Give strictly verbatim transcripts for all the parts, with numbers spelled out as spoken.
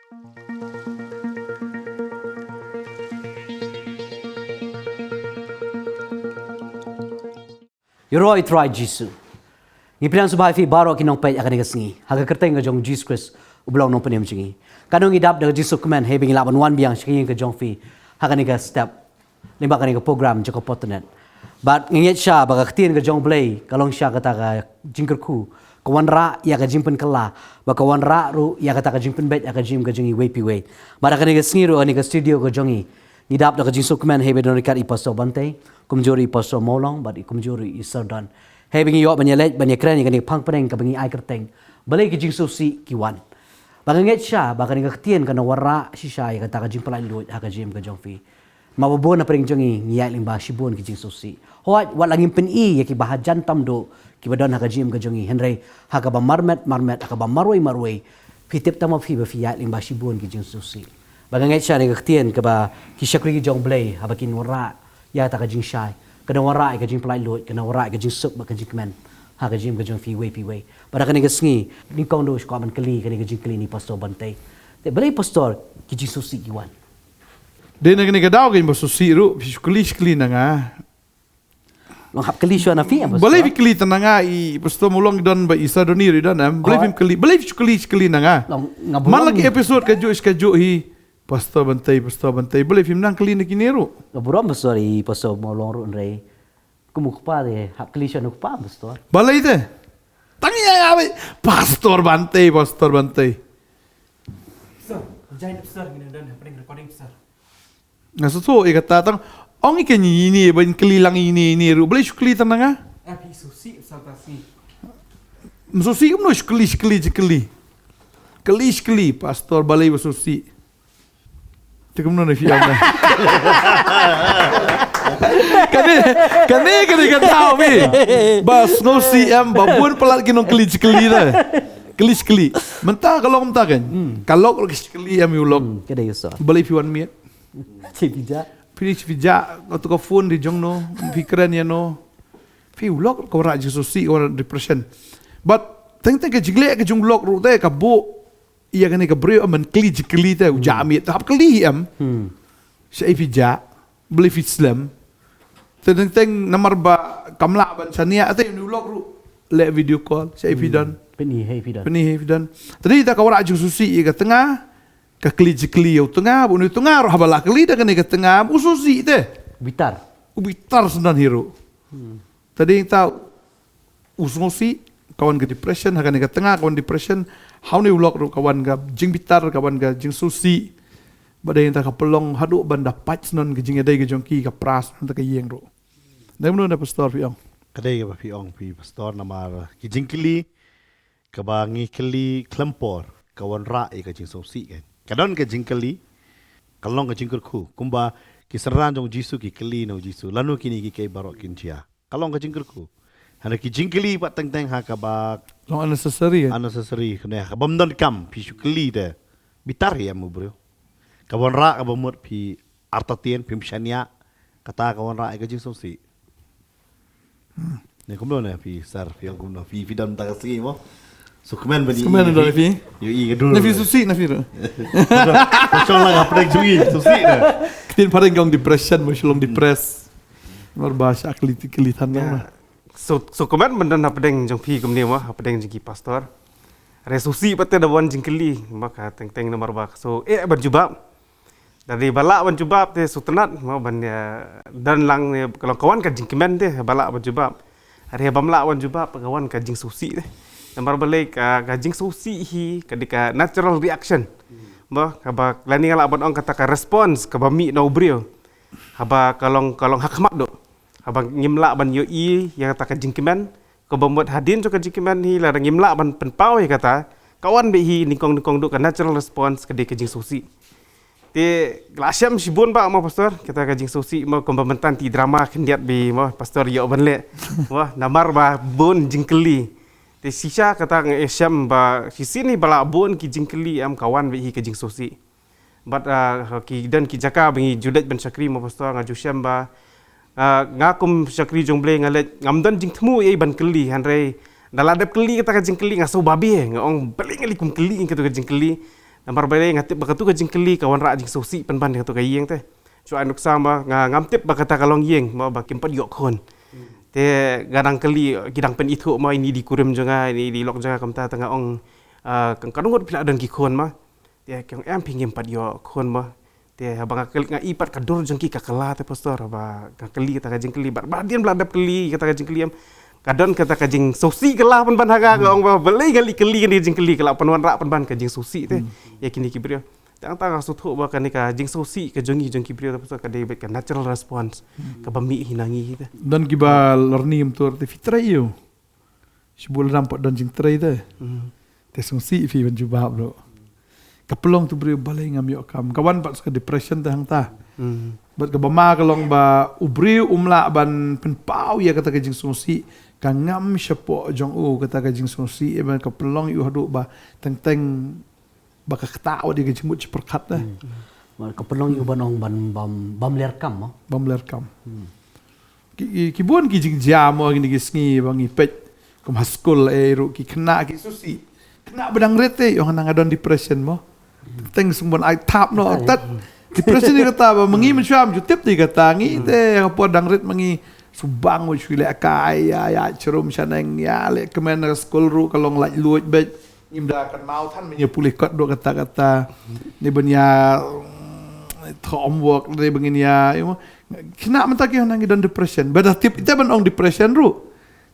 Ïaroh ïa u Trai Jisu. Ngi pdiang sngewbha ïa phi baroh ki nongpeit ha kane ka sngi ha ka kyrteng ka jong u Jisu Khrist uba long u nongpynim jong ngi. Katno ngi dap da ka jingsngewkmen haba ngi lah ban wan biang sha ka ïing ka jong phi ha kane ka step lyngba kane ka program jong ka Pop Internet. Bad nga ngeit shisha ba ka ktien ka jong u Blei ka long shisha kata ka jingkyrkhu, ka wanrah ïa ka jingpynkylla, bad ka wanrah ruh ïa kata ka jingpynbeit ïa ka jingim ka jong ngi iwei pa iwei. Bad ha kane ka sngi ruh ha kane ka studio ka jong ngi, ngi dap da ka jingsngewkmen haba don ryngkat i Pastor Bantei, kumjuh ruh i Pastor Mawlong bad i kumjuh ruh i Sir Don. Haba ngi ïoh ban ïaleit ban ïakren ïa kane ka phang pdeng kaba ngi ai kyrteng, Balei ki jingsngewsih ki wan? Ba nga ngeit shisha ba kane ka ktien kan wanrah shisha ïa kata ka jingpynlait luid ha ka jingim ka jong phi. Namar ba bun na pdeng jong ngi ngi ïaid lyngba shibun ki jingsngewsih. Hooid, wat la ngim pyni ïa kiba hajan tam duh kiba don ha ka jingim ka jong ngi, hynrei ha kaba marmet marmet, ha kaba marwei marwei, phi tip tang ma phi ba phi ïaid lyngba shibun ki jingsngewsih. Ba nga ngeit shisha ïa ka ktien kaba ki shakri ki jong u Blei haba kin wanrah ïa kata ka jingshai, kan wanrah ïa ka jingpynlait luid, kan wanrah ïa ka jingsuk bad ka jingkmen ha ka jingim ka jong phi iwei pa iwei. Bad ha kane ka sngi, nyngkong duh shu kwah ban kylli kane ka jingkylli na i Pastor Bantei. Te balei Pastor ki jingsngewsih ki wan? Dei na kane ka daw kein ba sngewsih ruh, phi shu kylli shu kylli na nga. Long hap kylli shuwa na phi, em, Pastor? Balei phi kylli tang na nga, i Pastor Mawlong i don bad i Sir Don ruh i don, em? Balei phim kylli, balei phi shu kylli shu kylli na nga? Long nga burom. Man la ki episode kajuh shi kajuh hi, Pastor Bantei, Pastor Bantei, balei phim nang kylli na kine ruh? Nga burom, Pastor, i Pastor Mawlong ruh, hynrei kum u kpa te hap kylli shuwa na u kpa, Pastor. Balei te? Tang ïa ïa, Pastor Bantei, Pastor Bantei. Sir, jai, Sir, ngin dang happening recording, Sir. Nga sngewthuh ïa kata, tang ong ïa kane ine, ban kylli lang ine ine ruh. Balei shu kylli tang na nga? Eh, phi sngewsih pasal ta sngi. Sngewsih kumno, shu kylli, shu kylli, shu kylli. Kylli shu kylli, Pastor, balei ba sngewsih? Te kumno ne phi ong na? Kane, kane, kane ka daw phi. Ba sngewsih em, ba bun palat ki nongkylli shu kylli te. Kylli shu kylli. Mynta ka long mynta kan. Hmm. Ka lok ruh ka shu kylli em, ïa u lok. Hmm, ka dei u sir. Balei phi wan miet? Shi phi jah. Phi shi phi jah, kato ka phone dei jong no, phi kren ïa no. Phi, u lok ka wanrah jingsngewsih, ka wanrah depression. But teng teng ka jingleh ka jong u lok ruh te ka buh ïa kane ka briew ban kylli jingkylli te, u jah miet, hap kylli em. Hmm. Shaei phi jah, balei phi slem. Te teng teng namar ba kam lah ban shaniah te, une u lok ruh leh video call, shaei phi don. Hmm. Pyni haei phi don. Pyni haei phi don. Te dei da ka wanrah jingsngewsih ïa ka tnga, ka kylli jingkylli ïa u tnga, bad une u tnga ruh haba la kylli da kane ka tnga, u sngewsih te. Bitar. U bitar syndon hi ruh. Hmm. Te dei ta u sngewsih, ka wan ka depression, ha kane ka tnga ka wan depression, ha une u lok ruh ka wan ka jingbitar, ka wan ka jingsngewsih. Bad dei ta ka pynlong haduh ban da pait syndon ka jingïadei ka jong ki, ka pra syndon ta ka ïing ruh. Dei kumno na Pastor phi ong? Ka dei kaba phi ong phi Pastor, namar ki jingkylli kaba ngi kylli khlem por ka wanrah ïa ka jingsngewsih kan. Ka don ka jingkylli, ka long ka jingkyrkhu. Kumba ki synran jong u Jisu ki kylli na u Jisu, lano kine kiei kiei baroh kin jia. Ka long ka jingkyrkhu. Hynrei ki jingkylli pat teng teng ha kaba long unnecessary, eh? Unnecessary, kane ha kaba ym donkam, phi shu kylli te. Bitar hi em u briew. Ka wanrah kaba mut phi artatien, phim shaniah, kata ka wanrah ïa ka jingsngewsih. Hmm. Ne kumno ne phi sir, phi ong kumno, phi, phi don ta ka sngi mo? Sngewkmen ban ïohi. Sngewkmen ban ïohi phi. Ïohi ka dur. Ne phi sngewsih ne phi ruh? Ka shong lang hapdeng jong ngi, sngewsih ne. Ktien phareng ka ong depression mo, shu long depress. Namar ba shu kylli, kylli than lang na. Sngewkmen ban don hapdeng jong phi kumne mo, hapdeng jong ki Pastor. Hynrei sngewsih pat te da wan jingkylli, ba ka teng teng namar ba ka shu eh ban jubab. Lada ba lah ban jubab te sngewtynnat mo ban, eh, don lang ne ka long ka wan ka jingkmen te ba lah ban jubab. Hynrei bym lah ban jubab ka wan ka jingsngewsih te. Namar balei ka, ka jingsngewsih hi ka dei ka natural reaction. Ba kaba lane nga lah ban ong kata ka response kaba mih na u briew. Haba ka long, ka long ha khmat duh. Haba ngim lah ban ïohi ïa kata ka jingkmen, kaba mut hadien jong ka jingkmen hi lada ngim lah ban pynpaw ïa kata, ka wan beit hi nyngkong nyngkong duh, ka natural response ka dei ka jingsngewsih. Te la shem shibun bah mo Pastor, kata ka jingsngewsih mo, kumba mynta ki drama khyndiat beit mo Pastor ïoh ban leh. Mo namar ba bun jingkylli. Te shisha kata nga shem ba shisien hi ba la bun ki jingkylli em, ka wan beit hi ka jingsngewsih. Bad, ah, ki don ki jaka ba ngi ju leit ban shakri mo Pastor, nga ju shem ba, ah, nga kum shakri jong U Blei nga leit, ngam don jingthmu ei ban kylli, hynrei da la dep kylli kata ka jingkylli nga sngew babe, nga ong balei ngi leit kum kylli kata ka jingkylli. Namar balei nga tip ba katu ka jingkylli ka wanrah jingsngewsih pynban ïa katu ka ïing te. Shuwa nuksa ma nga ngam tip ba kata ka longïing ma ba kim pat ïoh khun. Te nga dang kylli, ki dang pynithuh ma, ini dei kurim jong nga, ini dei lok jong nga, kumta te nga ong, ah, ka, ka ngut phi la don ki khun ma. Te ki ong em phi ngim pat ïoh khun ma. Te haba nga kylli, nga i pat ka dur jong ki ka kylla te pastor, haba nga kylli kata ka jingkylli, bad ba dien ba la dep kylli kata ka jingkylli em, ka don kata ka jingsngewsih kylla pynban ha nga, ka ong ba balei nga la kylli kane ka jingkylli, ka la pynwanrah pynban ka jingsngewsih te ïa kine ki briew. Te hangta nga sngewthuh ba kane ka jingsngewsih ka jong ngi, jong ki briew te pastor, ka dei beit ka natural response kaba mih hi na ngi te. Don kiba lorni ym tur te phi trei ïa u. Shibun lada ym pat don jingtrei te. Te sngewsih phi ban jubab ruh. Ka pynlong tu briew balei ngam ïoh kam. Ka wan pat sa ka depression te hangta. Bad kaba ma ka long ba u briew um lah ban pynpaw ïa kata ka jingsngewsih. Ka ngam shapoh jong u kata ka jingsngewsih, ïa ban ka pynlong ïa u haduh ba teng teng ba ka ktah wat ïa ka jingmut jingpyrkhat te. Ka pynlong ïa u ban ong ban bam, bam ler kam mo. Bam ler kam. Ki, ki, ki bun ki jingjia mo kine ki sngi ba ngi peit kum ha skul eh ruh ki khynnah ki sngewsih. Khynnah ba dang rit te ong nga nga don depression mo. Teng sngewbha ai thap noh tat. Depression ïa kata ba ma ngi mynshuwa ym ju tip te ïa kata, ngi te ha por dang rit ma ngi shu bang wei shu leh kai ïa, ïa chirum shaneng ïa leh kmen ha skul ruh ka long laitluid beit. Ngim da kynmaw than mynta pule kot dok kata kata. Ni ban ïa, mm, thoh homework ni ban ngin ïa, you know. Khynnah mynta ki nang ki don depression. Ba da tip ita ban ong depression ruh.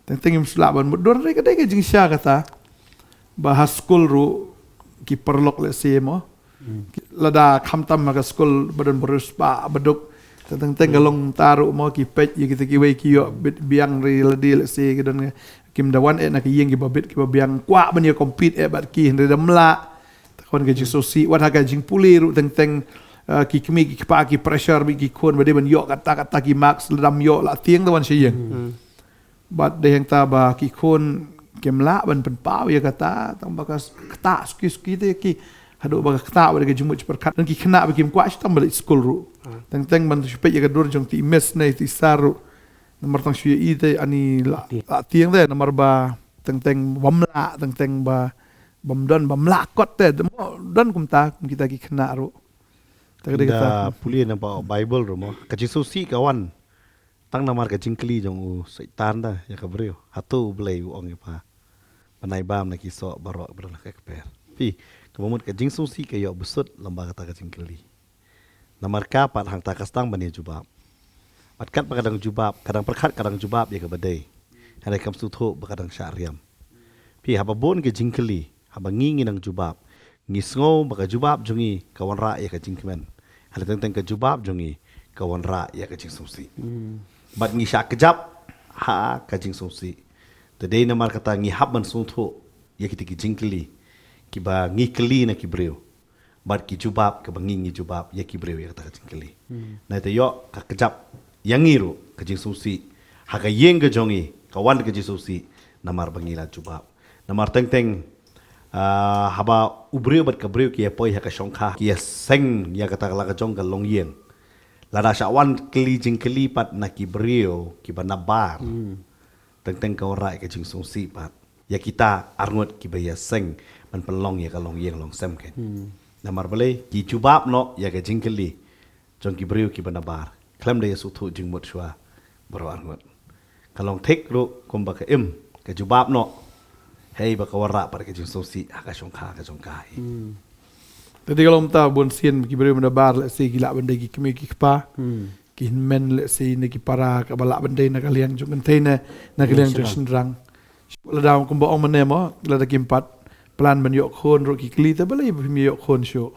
Teng teng ngim shu lah ban mutdur, ka dei ka jingshisha kata. Ba ha skul ruh ki paralok lehse mo. Lada khamtam ha ka skul ba don ba riewspah ba duk. Teng teng teng ka long ta ruh mo, ki peit ïa kita kiwei ki ïoh bit biang ri lade lehse ki don, kim da wan eh na ka ïing kiba bit kiba biang, kwah ban ïa compete eh bad ki, hynrei da ym lah. Te ka wan ka jingsngewsih, wat ha ka jingpule ruh teng teng, eh, ki kmie ki kpa ki pressure bad ki khun ba dei ban ïoh kata kata ki marks, lada ym ïoh la tieng te wan sha ïing. Bad dei hangta ba ki khun kim lah ban pynpaw ïa kata, tang ba ka ktah suki suki te ki, haduh ba ka ktah wat ïa ka jingmut jingpyrkhat. Don ki khynnah ba kim kwah shuh tang ban leit skul ruh. Teng teng ban shu peit ïa ka dur jong te i miss ne te i sir ruh. Namar tang shu ïa i te ani la, la tieng te, namar ba teng teng bym lah, teng teng ba bym don, bym lah kot te. Mo don kumta kum kita ki khynnah ruh. Te ka dei kata. Pule na ba Bible ruh mo, ka jingsngewsih ka wan tang namar ka jingkylli jong u Soitan te ïa ka briew. Hato U Blei u ong ïa pha, ban ai bam na ki soh baroh ba don ha ka kper? Phi, kaba mut ka jingsngewsih ka ïoh bsut lem bad kata ka jingkylli. Namar ka pat hangta ka sdang ban ïa jubab. Bad katba ka dang jubab, ka dang pyrkhat ka dang jubab ïa kaba dei. Hynrei kam sngewthuh ba ka dang shah riam. Phi, haba bun ka jingkylli, haba ngi ngi nang jubab, ngi sngew ba ka jubab jong ngi ka wanrah ïa ka jingkmen. Hynrei teng teng ka jubab jong ngi ka wanrah ïa ka jingsngewsih. Bad ngi shah kjap ha ka jingsngewsih. Te dei namar kata ngi hap ban sngewthuh ïa kita ki jingkylli kiba ngi kylli na ki briew. Bad ki jubab kaba ngi ngi jubab ïa ki briew ïa kata ka jingkylli. Nai te ïoh ka kjap ïa ngi ruh ka jingsngewsih. Ha ka ïing ka jong ngi ka wan ka jingsngewsih namar ba ngi la jubab. Namar teng teng, ah, haba u briew bad ka briew ki ïa poi ha ka shongkha, ki ïa seng ïa kata la ka jong ka longïing. Lada shah wan kylli jingkylli pat na ki briew kiba nabar. Teng teng ka wanrah ïa ka jingsngewsih pat ïa kita arngut kiba ïa seng ban pynlong ïa ka longïing longsem kein. Namar balei? Ki jubab noh ïa ka jingkylli jong ki briew kiba nabar khlem da ïa sngewthuh jingmut shuwa baroh arngut. Ka long thik ruh kumba ka im, ka jubab noh. Hei ba ka wanrah pat ka jingsngewsih ha ka shongkha ka jong ka hi. Te dei ka long mynta bun sien ki briew ba nabar lehse ki lah ban dei ki kmie ki kpa. Ki hynmen lehse ne ki para kaba lah ban dei na ka liang jong kynthei ne na ka liang jong shynrang. Lada kumba ong mynne mo, lada kim pat plan ban ïoh khun ruh ki kylli te balei ba phim ïoh khun shuh.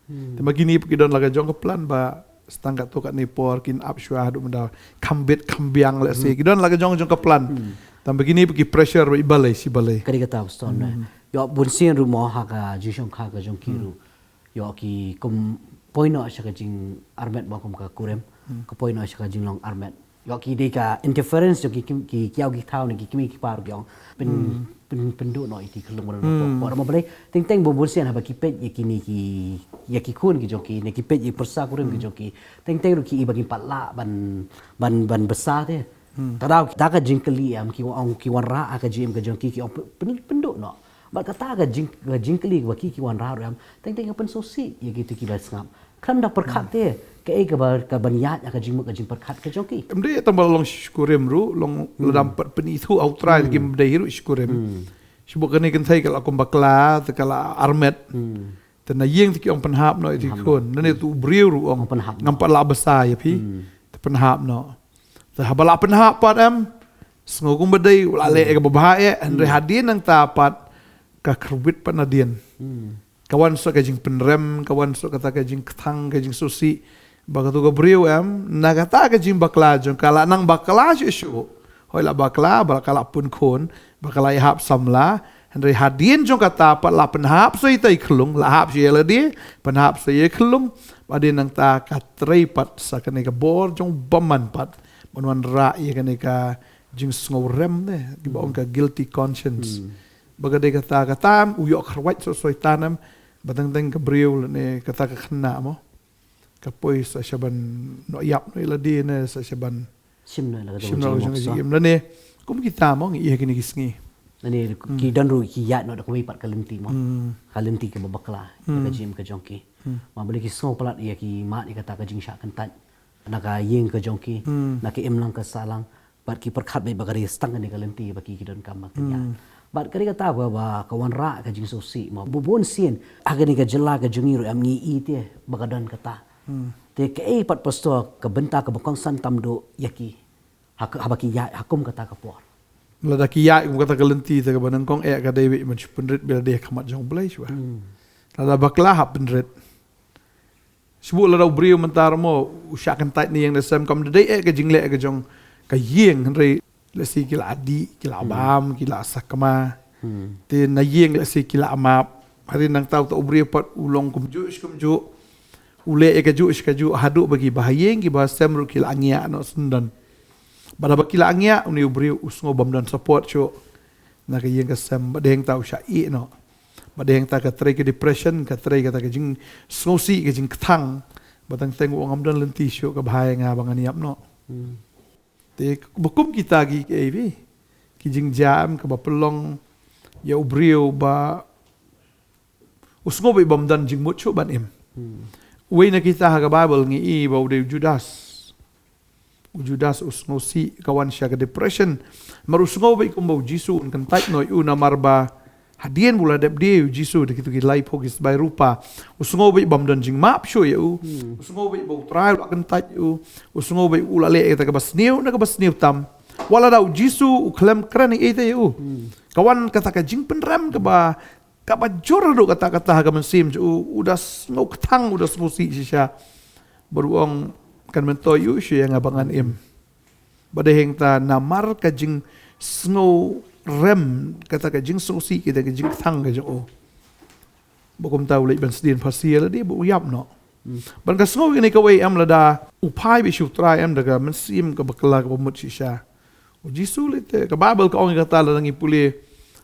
Te ma kine pat ki don la ka jong ka plan ba stang katto katne por kin ap shuwa haduh mynta kham bit kham biang lehse ki don la ka jong jong ka plan. Tang ba kine pat ki pressure ruh i balei shi balei. Ka dei kata pastor ne. Ïoh bun sien ruh mo ha ka jingshongkha ka jong ki ruh. Ïoh ki kum poi noh sha ka jingarmet mo kum ka kurim. Ka poi noh sha ka jinglong armet. Ïoh ki dei ka interference jong ki, ki, ki kiaw ki thaw ne ki kmie ki kpa ruh ki ong. Pyn, pyn, pynduh noh ïa ki khyllung ba don hapoh. Por ma balei teng teng bun bun sien haba ki peit ïa kine ki, ïa ki khun ki jong ki ne ki peit ïa pyrsa kurim ki jong ki. Teng teng ruh ki i ba kim pat lah ban, ban, ban bsa te. Ka daw da ka jingkylli em ki ong ki wanrah ha ka jingim ka jong ki ki ong pyn, pynduh noh. Bad kata ka jing, ka jingkylli ba ki ki wanrah ruh em, teng teng ka pynsngewsih ïa kito kiba sngap. Khlem da pyrkhat te, kaei kaba, kaban ïaid ïa ka jingmut ka jingpyrkhat ka jong ki. Em dei tang ba long shi kurim ruh, long lada ym pat pynithuh ha U Trai te kim dei hi ruh shi kurim. Shu ba kane kynthei ka la kum bakla, te ka la armet. Te na ïing te ki ong pynhap noh ïa ki khun. Nangne tu u briew ruh ong. Ong pynhap noh. Ngam pat lah bsa ïa phi. Te pynhap noh. Te haba la pynhap pat em, sngew kumba dei u la leh ïa kaba bha eh, hynrei hadien nangta pat ka khyrwit pat nadien. Ka wan shuh ka jingpynrem, ka wan shuh kata ka jingkthang, ka jingsngewsih. Ba katu ka briew em, na kata ka jingbakla jong ka, la nang bakla shuh shuh. Hooid, la bakla, ba ka la pun khun, ba ka la ïahap samla. Hynrei hadien jong kata pat la pynhap shuh ïa ita i khyllung, la hap shuh ïa lade, pynhap shuh ïa i khyllung. Ba hadien nangta ka trei pat sa kane ka bor jong u bymman pat ban wanrah ïa kane ka jingsngewrem ne, kiba ong ka guilty conscience. Ba ka dei kata, kata em, u ïoh khyrwait shuh Soitan em, ba teng teng ka briew lane kata ka khynnah mo. Ka poi sa shaban noh ïap noh ïa lade ne, sa shaban shim noh ïa lade, shim noh ïa lade, jong ka jingim lane. Kum kita mo ngi ïa kine ki sngi. Lane ki don ruh ki ïaid noh da kawei pat ka lynti mo. Ka lynti kaba bakla ïa ka jingim ka jong ki. Ma balei ki sngew palat ïa ki mad ïa kata ka jingshah kyntait na ka ïing ka jong ki, na ka imlang ka sahlang. Bad ki pyrkhat beit ba ka dei tang kane ka lynti ba ki, ki donkam ban ïaid. Bad ka dei kata ba, ba ka wanrah ka jingsngewsih mo. Bun bun sien ha kane ka jylla ka jong ngi ruh em ngi i te ba ka don kata. Te kaei pat pastor ka bynta kaba kongsan tam duh ïa ki ha, haba ki ïaid ha kum kata ka por? Lada ki ïaid kum kata ka lynti te kaba nyngkong eh ka dei beit ban shu pynrit beit lade ha khmat jong U Blei shuwa. Lada bakla hap pynrit. Shu lada u briew mynta ruh mo u shah kyntait na ïing na sem, kam da dei eh ka jingleh ka jong ka ïing, hynrei lehse ki la dih, ki la bam, ki la sakma. Te na ïing lehse ki la map. Hadien nangta uta u briew pat u long kumjuh shi kumjuh. U leh ïa kajuh shi kajuh haduh ba kiba ha ïing kiba ha sem ruh ki la ngiah noh syndon. Bad haba ki la ngiah, une u briew u sngew bym don support shuh na ka ïing ka sem, bad dei hangta u shah ïeh noh. Bad dei hangta ka trei ka depression, ka trei kata ka jingsngewsih, ka jingkthang. Ba teng teng u ong ngam don lynti shuh kaba bha ïa nga ba ngan ïap noh. Te ba kum kita ki, kiei phi, ki jingjia em kaba pynlong ïa u briew ba u sngew beit bym don jingmut shuh ban im. Uwei na kita ha ka Baibl ngi i ba u dei u Judas. U Judas u sngewsih, ka wan sha ka depression. Namar u sngew beit kumba u Jisu un kyntait noh ïa u, namar ba hadien ba u la dep die ïa u Jisu da kitu ki laiphew ki sbai rupa, u sngew beit bym don jingmap shuh ïa u. U sngew beit ba U Trai u la kyntait ïa u. U sngew beit u la leh ïa kata kaba sniew na kaba sniew tam. Wat lada u Jisu u khlem kren ei ei te ïa u. Ka wan kata ka jingpynrem kaba, kaba jur haduh katta katta ha ka mynsiem jong u, u da sngewkthang, u da sngewsih shisha. Bad u ong kan myntoi ïa u shuh ïa nga ba ngan im. Bad dei hangta namar ka jingsngewrem, kata ka jingsngewsih, kata ka jingkthang ka jong u, ba kumta u leit ban sdien phasi ïa lade bad u ïap noh. Ban ka sngew kane kawei em, lada u phai beit sha U Trai em da ka mynsiem kaba bakla kaba mut shisha. U Jisu leh te, ka Baibl ka ong ïa kata lada ngi pule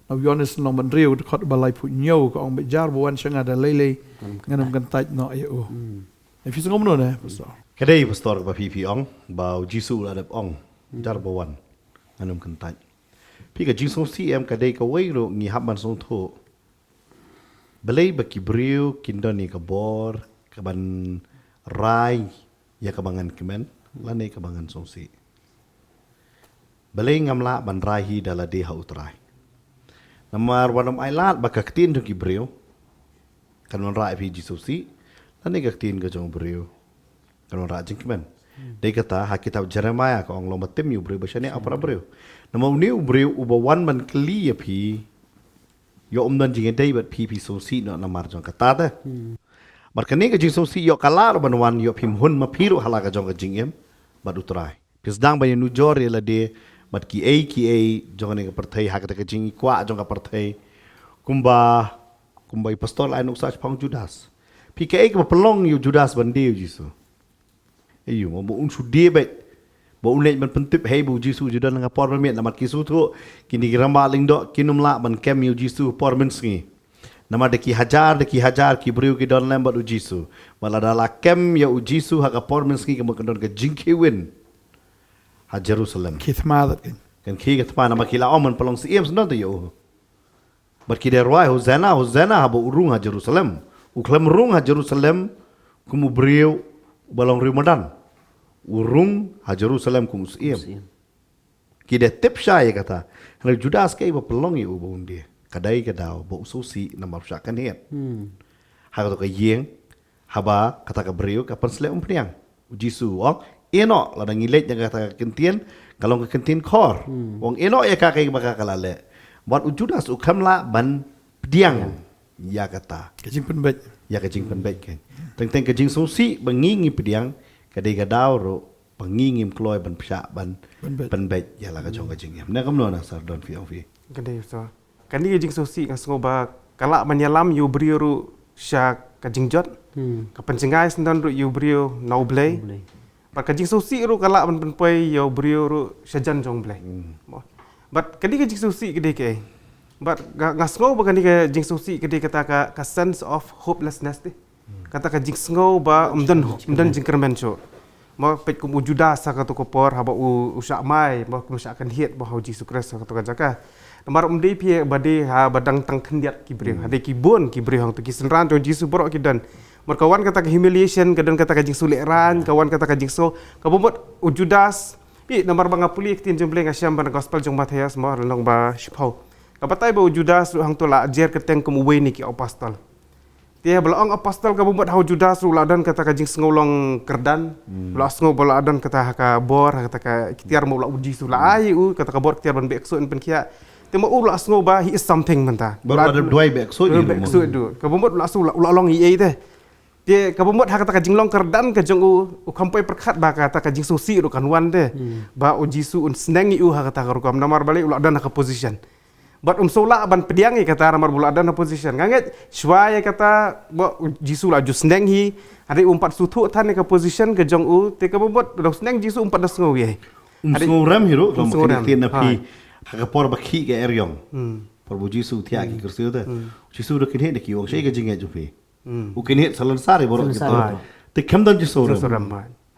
na u Ïoannis lynnong ba hynriew dkhot ba laiphew hynñiew, ka ong beit jar ba wan sha nga da lei lei ngan ym kyntait noh ïa u. Phi sngew kumno ne, Pastor? Ka dei, Pastor, kaba phi, phi ong ba u Jisu u la dep ong jar ba wan ngan ym kyntait. Phi, ka jingsngewsih em ka dei kawei ruh ngi hap ban sngewthuh. Balei ba ki briew kin don ïa ka bor kaban rai ïa kaba ngan kmen lane kaba ngan sngewsih? Balei ngam lah ban rai hi da lade ha U Trai? Namar wat nym ailad ba ka ktien jong ki briew kan wanrah ïa phi jingsngewsih, lane ka ktien ka jong u briew kan wanrah jingkmen. Dei kata ha kitab Jeremiah ka ong long ba tim ïa u briew ba shaniah ha u para briew. Namar une u briew uba wan ban kylli ïa phi, ïoh um don jingïadei bad phi, phi sngewsih noh namar jong kata te. Bad kane ka jingsngewsih ïoh ka lah ruh ban wan ïoh phim hun ma phi ruh ha la ka jong ka jingim bad U Trai. Phi sdang ban ïanujor ïa lade bad kiei kiei jong kane ka pyrthei ha kata ka jingkwah jong ka pyrthei. Kumba, kumba i Pastor la ai nuksa shaphang u Judas. Phi, kaei kaba pynlong ïa u Judas ban die ïa u Jisu? Aïu, mo ba un shu die beit, ba un leit ban pyntip hei ba u Jisu u ju don ha ka por ba miet, namar ki sngewthuh kine ki rangbah lyngdoh kin ym lah ban kem ïa u Jisu por mynsngi. Namar da ki hajar, da ki hajar ki briew ki don lem bad u Jisu. Bad lada la kem ïa u Jisu ha ka por mynsngi, ka mut kan don ka jingkhie win ha Jerusalem. Khie thma tat kan. Kan khie ka thma, namar ki la ong ban pynlong siem syndon te ïa u. Bad ki dei rwai, Hosanna, Hosanna, haba u rung ha Jerusalem. U khlem rung ha Jerusalem kum u briew uba long riewmadan. U rung ha Jerusalem kum u syiem. Ki dei tip shai ïa kata. Hynrei Judas kaei ba pynlong ïa u ba un die? Ka dei ka daw ba u sngewsih namar u shah kynhied. Ha kato ka ïing, haba kata ka briew ka pynsleh umphniang. U Jisu u ong, ïehnoh, lada ngi leit na kata ka kyntien, ka long ka kyntien khor. U ong, ïehnoh ïa ka, kaei ba ka ka la leh. Bad u Judas u khlem lah ban pdiang ïa kata. Ka jingpynbeit. Ïa ka jingpynbeit kan. Teng teng ka jingsngewsih ba ngi ngi pdiang, ka dei ka daw ruh ba ngi ngim kloi ban pynshah ban pynbeit ïa la ka jong ka jingim. Ne kumno na sar don phi ong phi? Ka dei so. Kane ka jingsngewsih nga sngew ba ka lah ban ïalam ïa u briew ruh sha ka jingjot. Ka pynjngai syndon ruh ïa u briew na u Blei. Bad ka jingsngewsih ruh ka lah ban pynpoi ïa u briew ruh sha jan jong u Blei. Mo. Bad kane ka jingsngewsih ka dei kaei? Bad nga, nga sngew ba kane ka jingsngewsih ka dei kata ka, ka sense of hopelessness te. Kata ka jingsngew ba ym don, ym don jingkyrmen shuh. Mo, peit kum u Judas ha kato ka por haba u, u shah mai, mo, kum u shah kynhied mo ha u Jisu Khrist ha kato ka jaka. Namar ym dei phi ba dei haba dang tang khyndiat ki briew. Ha dei ki bun ki briew hangto, ki synran jong u Jisu baroh ki don. Namar ka wan kata ka humiliation, ka don kata ka jingsuleh rain, ka wan kata ka jingsngew, kaba mut u Judas. Phi, namar ba nga pule ktien jong u Blei, nga shem ba na gospel jong u Mathaios mo, lynnong ba shiphew. Ka batai ba u Judas ruh hangto la jer kyrteng kum uwei na ki apostol. Te ba la ong apostol kaba mut ha u Judas ruh la don kata ka jingsngew long kyrdan. Ba la sngew ba la don kata ha ka bor, ha kata ka iktiar mo, la u Jisu la ai u kata ka bor iktiar ban beh ksuid ban pynkhiah. Te mo u la sngew ba he is something mynta. Ba la don duwai beh ksuid, beh ksuid ruh. Kaba mut la sngew la, la long ei ei te. Te kaba mut ha kata ka jinglong kyrdan ka jong u, u kham poi pyrkhat ba kata ka jingsngewsih ruh kan wan te. Ba u Jisu un sneng ïa u ha kata ka rukom, namar balei u la don ha ka position. Bad um sngewlah ban pdiang ïa kata namar ba u la don ha position. Nga ngeit shuwa ïa kata ba u Jisu la ju sneng hi. Hynrei um pat sngewthuh than ïa ka position ka jong u, te kaba mut da u sneng Jisu um pat da sngew ïa hi. Um sngewrem hi ruh, um sngewrem. Ka ktien na phi ha ka por ba khih ka eriong. Por ba u Jisu u thiah ki kursi te. U Jisu u da kynhied na ki, u ong shaei ka jingngeit jong phi. U kynhied salonsar ïa baroh kita. Te kam don jingsngewrem.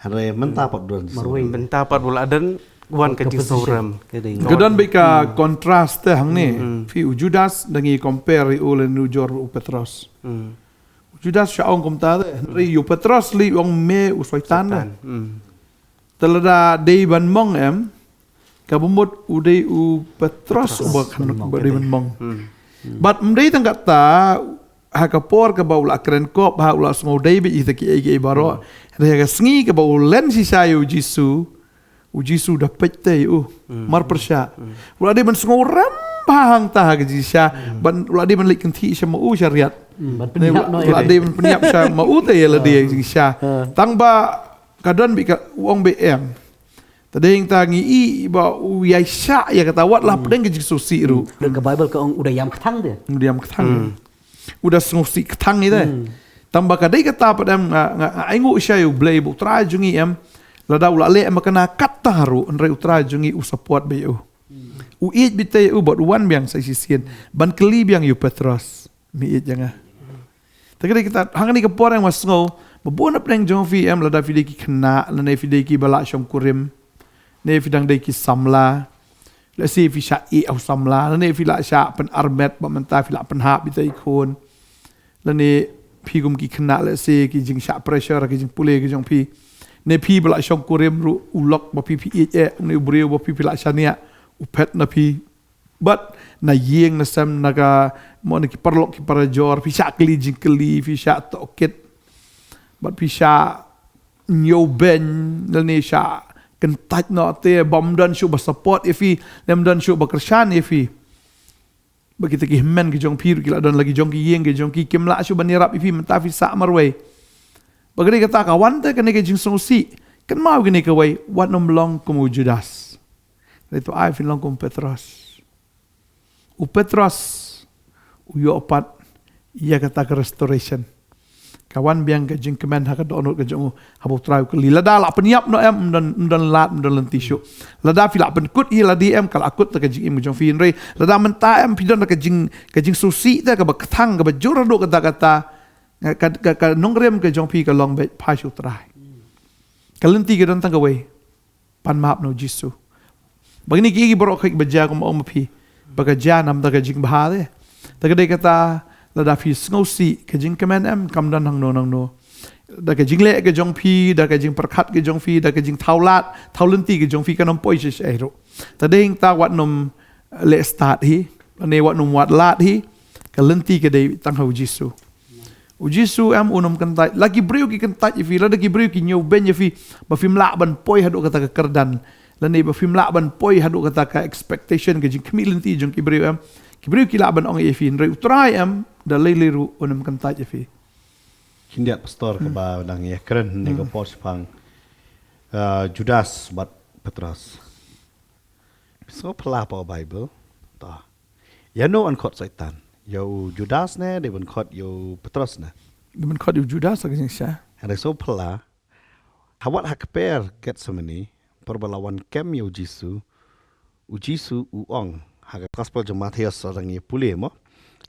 Hynrei mynta pat don jingsngewrem. Mynta pat u la don wan ka jingsngewrem. Ka don beit ka contrast te hangne. Phi, u Judas da ngi compare ïa u lane u jor u Petros. U Judas shah ong kumta te. Hynrei ïa u Petros lei u ong me u Soitan te. Te lada dei ban mong em, kaba mut u dei u Petros uba khan ba dei ban mong. Bad ym dei tang kata, ha ka por kaba u la kren kop ha u la sngew dei beit ïa kita kiei kiei baroh. Hynrei ha ka sngi kaba u len shisha ïa u Jisu, u Jisu da peit te ïa u. Mar pyrshah. U la dei ban sngewrem bha hangta ha ka jingshisha. Ban u la dei ban leit kynthih sha ma u sha riat. U la dei ban pynïap sha ma u te ïa lade ha ka jingshisha. Tang ba ka don beit ka u ong beit em. Te dei hangta ngi i ba u ïaishah ïa kata wat la pdeng ka jingsngewsih ruh. Ka Baibl ka ong u da ïam kthang te. U da ïam kthang. U da sngewsih kthang ïa te. Tang ba ka dei kata pat em nga, nga, nga ainguh sha ïa u Blei ba u Trai jong ngi em. Lada u la leh em kane kata ruh hynrei u Trai jong ngi u support beit ïa u. U ïeit beit ïa u bad u wan biang sa shisien ban kylli biang ïa u Petros. Me ïeit ïa nga. Te ka dei kita, hangne ka por nga sngew ba bun na pdeng jong phi em, lada phi dei ki khynnah, lane phi dei kiba la shongkurim, ne phi dang dei ki samla. Lehse phi shah ïeh ha u samla, lane phi la shah pynarmet ba mynta phi la pynhap beit ïa i khun. Lane phi kum ki khynnah, lehse ki jingshah pressure, ki jingpule ki jong phi. Ne phi ba la shongkurim ruh, u lok ba phi phi ïeit eh, ne u briew ba phi phi la shaniah, u phet na phi. Bad na ïing na sem na ka, mo, na ki paralok ki parajor, phi shah kylli jingkylli, phi shah tohkit. Bad phi shah ñiewbeiñ, lane shah kyntait noh te, bym don shuh ba support ïa phi, lane bym don shuh ba kyrshan ïa phi. Ba kita ki hynmen ki jong phi ruh ki la don la ki jong ki ïing ki jong ki, kim lah shuh ban ïarap ïa phi, mynta phi sah marwei. Ba ka dei kata ka wan te kane ka jingsngewsih. Kynmaw kane kawei, wat nym long kum u Judas. Dei to ai phin long kum u Petros. U Petros u ïoh pat ïa kata ka restoration. Ka wan biang ka jingkmen ha ka dohnud ka jong u, haba u Trai u kylli. Lada la pynïap noh em, ym don, ym don lad, ym don lynti shuh. Lada phi la pynkut ïa lade em, ka la kut da ka jingim ka jong phi, hynrei lada mynta em phi don da ka jing, ka jingsngewsih te kaba kthang, kaba jur haduh katta katta. Ka, ka, ka nongrim ka jong phi ka long beit phai sha u Trai. Ka lynti ka don tang kawei. Pan map na u Jisu. Ba kine ki, ki baroh ki ba jia, kum ong ma phi, ba ka jia namar ka jingbha te. Ta ka dei kata, lada phi sngewsih, ka jingkmen em kam don hangno hangno. Da ka jingleh ka jong phi, da ka jingpyrkhat ka jong phi, da ka jingthaw lad, thaw lynti ka jong phi, kan ym poi shisha ruh. Ta dei hangta wat nym leh stad hi, ne wat nym wad lad hi, ka lynti ka dei tang ha u Jisu. U Jisu em un ym kyntait, la ki briew ki kyntait ïa phi, lada ki briew ki ñiew beiñ ïa phi, ba phim lah ban poi haduh kata ka kyrdan. Lane ba phim lah ban poi haduh kata ka expectation, ka jingkhmih lynti jong ki briew em. Ki briew ki lah ban ong ïa phi, hynrei u Trai em, da lei lei ruh un ym kyntait ïa phi. Khyndiat pastor kaba dang ïa kren ne ka por shipang, uh, Judas bad Petros. Phi sngew phylla pa Bible. Ta. Ïa no yn khot Soitan? Ïa u Judas ne, dei ban khot ïa u Petros ne? Dei ban khot ïa u Judas ha ka jingshisha. Hynrei sngew phylla, ha wat ha kper Gethsemane, por ba la wan kem ïa u Jisu, u Jisu u ong, ha ka gospel jong Mathaios sa dang ïa pule mo,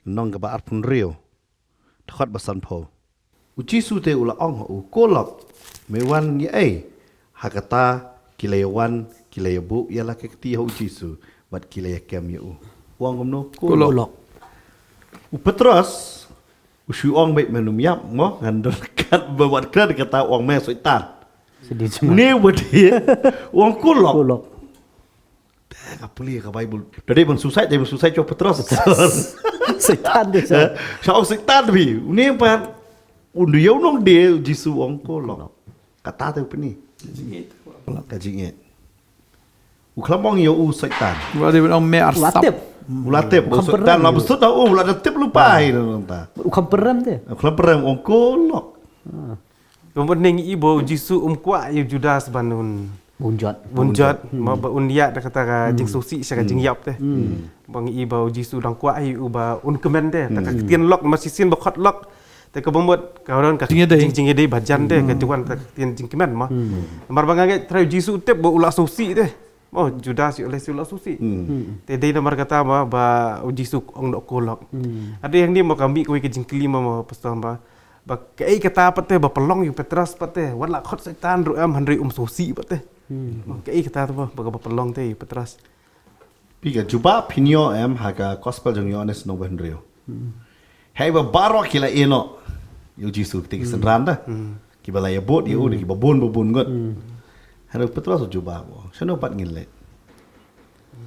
lynnong kaba arphew hynriew, dkhot ba sanphew. U Jisu te u la ong ha u, ko lok, me wan ïa ei? Ha kata ki la ïa wan, ki la ïa buh ïa la ka kti ha u Jisu, bad ki la ïa kem ïa u. U ong kumno? Ko lok. U Petros u shu ong beit, men um ïap mo, ngan don kat ba wat kren kata, u ong me Soitan. Une wat u ong ko lok. Te nga pule ka Bible. Da dei ban suicide, dei ban suicide sha u Petros. Soitan de sha. Sha u Soitan bi. Une pat un da ïa u nongdie, u Jisu u ong ko lok. Kata te u pyni. Ka jingïeit. U khlem ong ïa u Soitan. U la dei ban ong me arsap. U la tip. U la tip. U Soitan la bsut da u, u la da tip lypa hi nangta. U khlem pyrem te. U khlem pyrem, u ong ko lok. Kumba ngi i ba u Jisu um kwah ïa u Judas ban un, un jot, un jot, ma ba un ïa da kata ka jingsngewsih sha ka jingïap te. Ba ngi i ba u Jisu dang kwah ïa u ba un kmen te. Ta ka ktien lok ma shisien ba khot lok. Te ka ba mut ka don ka jing, jingïadei ba jan te, ka jingwan ta ka ktien jingkmen ma. Namar ba nga ngeit Trai u Jisu u tip ba u la sngewsih te. Oh, Judas ïoh leh shu la sngewsih. Te dei namar kata ma ba u Jisu ong noh ko lok. Hadien hangne ma ka mih kawei ka jingkylli ma, ma pastor ba, ba kaei kata pat te ba pynlong ïa u Petros pat te, wat la khot Soitan ruh em, hynrei um sngewsih pat te. Kaei kata te ba, ba, ba pynlong te ïa u Petros. Phi ka jubab phin ïoh em ha ka gospel jong u Ïoannis lynnong ba hynriew. Hei ba baroh ki la ïeh noh ïa u Jisu, kita ki synran da. Kiba la ïa bud ïa u, da kiba bun ba bun ngut. Hynrei u Petros u jubab, shano pat ngin leit?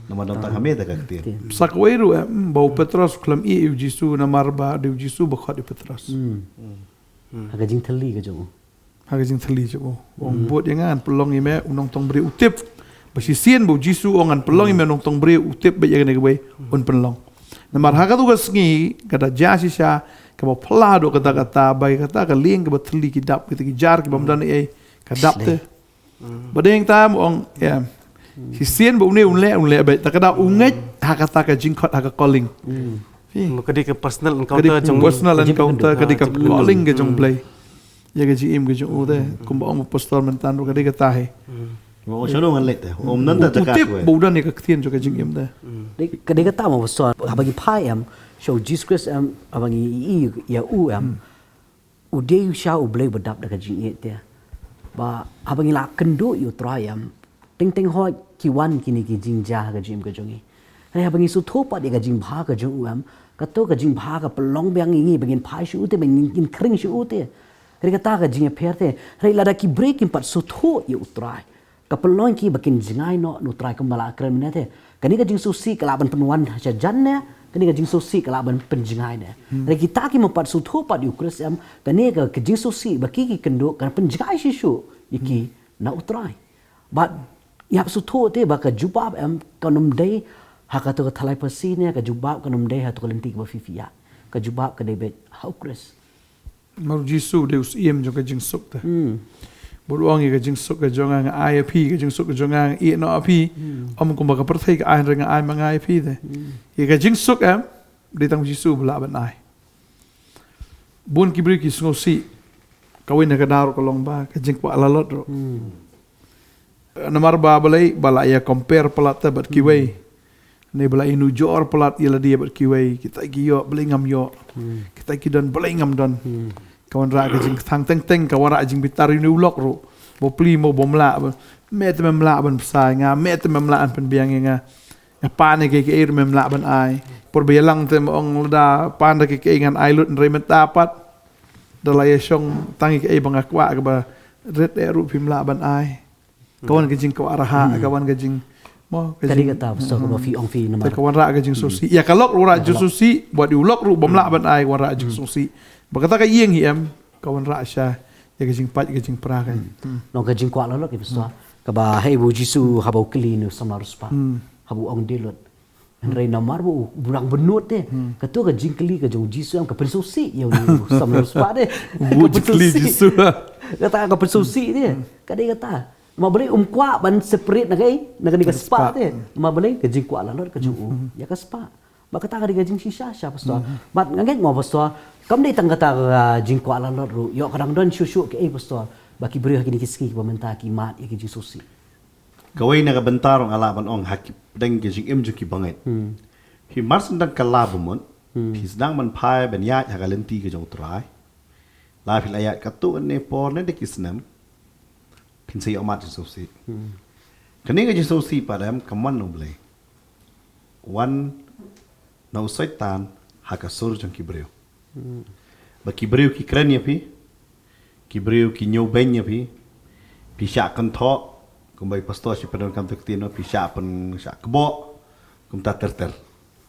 Namar don tang ha me da ka ktien. Sa kawei ruh em, ba u Petros u khlem ïeh ïa u Jisu namar ba dei u Jisu ba khot ïa u Petros. Ha ka jingthylli ka jong u. Ha ka jingthylli jong u. U ong bud ïa nga, ngan pynlong ïa me u nongtong briew, u tip. Ba shisien ba u Jisu u ong ngan pynlong ïa me u nongtong briew, u tip beit ïa kane kawei, un pynlong. Namar ha katu ka sngi, ka da jia shisha, kaba phylla haduh katta katta, ba ïa kata ka lieng kaba thylli ki dap, kita ki jar kibym don ei ei, ka dap te. Ba dei hangta u ong, ïa. Shisien ba une un leh, un leh beit. Ta ka da u ngeit ha kata ka jingkhot, ha ka calling. Ka dei ka personal encounter jong, personal encounter, ka dei ka calling ka jong Blei. Ïa ka jingim ka jong u te. Kumba ong u pastor mynta ruh ka dei kata hi. Ba ong shano ngan leit te. Ym don ta jaka, u tip ba u don ïa ka ktien jong ka jingim te. Dei, ka dei kata ma pastor, haba ngi phai em sha u Jisu Khrist em, haba ngi ïohi ïa u em. U dei u sha U Blei uba dap da ka jingïeit te. Ba haba ngi la kynduh ïa U Trai em, teng teng hooid ki wan kine ki jingjia ha ka jingim ka jong ngi. Hynrei haba ngi sngewthuh pat ïa ka jingbha ka jong u em, kato ka jingbha ka pynlong biang ïa ngi ba ngin phai sha u te, ba ngin, ngin khring sha u te. Hynrei kata ka jingïapher te. Hynrei lada ki briew kim pat sngewthuh ïa U Trai, ka pynlong ïa ki ba kin jngai noh na U Trai kumba la kren mynne te. Kane ka jingsngewsih ka lah ban pynwan sha jan ne, kane ka jingsngewsih ka lah ban pynjngai ne. Hynrei kita kim pat sngewthuh pat ïa U Khrist em, kane ka, ka jingsngewsih ba ki ki kynduh kan pynjngai shisha ïa ki na U Trai. Bad ïa sngewthuh te ba ka jubab em kan ym dei ha kato ka thalai phasi ne, ka jubab kan ym dei ha kato ka lynti kaba phi phi ïa. Ka jubab ka dei beit ha U Khrist. Namar u Jisu u dei u Syiem jong ka jingsuk te. Bad u ong ïa ka jingsuk ka jong nga nga ai ïa phi, ka jingsuk ka jong nga nga ïeh noh ïa phi. Ym kumba ka pyrthei ka ai, hynrei nga ai ma nga ïa phi te. Ïa ka jingsuk em, dei tang u Jisu ba lah ban ai. Bun ki briew ki sngewsih. Kawei na ka daw ruh ka long ba ka jingkwah lalot ruh. Namar ba balei, ba la ïa compare palat te bad kiwei. Ne ba la ïa nujor palat ïa lade bad kiwei, kita ki ïoh, balei ngam ïoh. Kita ki don, balei ngam don. Ka wanrah ka jingkthang teng teng, ka wanrah jingbitar ïa une u lok ruh. Ba plie mo bym lah, ba me te mem lah ban bsa ïa nga, me te mem lah ban pynbiang ïa nga. Nga pan ïa kaei kaei ruh mem lah ban ai. Por ba ïalang te me ong lada pan da kaei kaei ngan ai lut, hynrei mynta pat da la ïashong tang ïa kaei ba nga kwah, kaba rit eh ruh phim lah ban ai. Ka wan ka jingkwah raha, ka wan ka jing, mo, ka jing, kata, pastor, kaba phi ong phi namar, ka wanrah ka jingsngewsih. Ïa ka lok ruh wanrah jingsngewsih, wat ïa u lok ruh bym lah ban ai, wanrah jingsngewsih. Ba kata ka ïing hi em, ka wanrah sha ïa ka jingpait, ka jingpra ka. Long ka jingkwah lalot, pastor. Kaba hei ba u Jisu haba u kylli na u samla riewspah, haba u ong dei lut. Hynrei namar ba u dang bynnud te, kato ka jingkylli ka jong u Jisu em ka pynsngewsih ïa u samla riewspah te. Ka pynsngewsih. Kata ka pynsngewsih te. Ka dei kata. Namar balei um kwah ban separate na kaei, na kane ka spah te. Namar balei ka jingkwah lalot ka jong u ïa ka spah. Ba kata ka dei ka jingshisha shisha, pastor. Bad nga ngeit mo, pastor, kam dei tang kata ka jingkwah lalot ruh, ïoh ka dang don shuh shuh kaei, pastor, ba ki briew ha kine ki sngi kiba mynta ki mad ïa ki jingsngewsih. Kawei na ka bynta ruh nga lah ban ong ha ki pdeng ki jingim jong ki bangeit. Phi mar sdang ka la bamut, phi sdang ban phai ban ïaid ha ka lynti ka jong u Trai. La phi la ïaid katto katne por ne da ki snem, phin sa ïoh mad jingsngewsih. Kane ka jingsngewsih pat em kam wan na u Blei. Wan na u Soitan ha ka sur jong ki briew. Ba ki briew ki kren ïa phi, ki briew ki ñiewbeiñ ïa phi, phi shah kynthoh, kumba i pastor shi pyndonkam te ktien, phi shah pyn, shah kboh, kumta ter ter.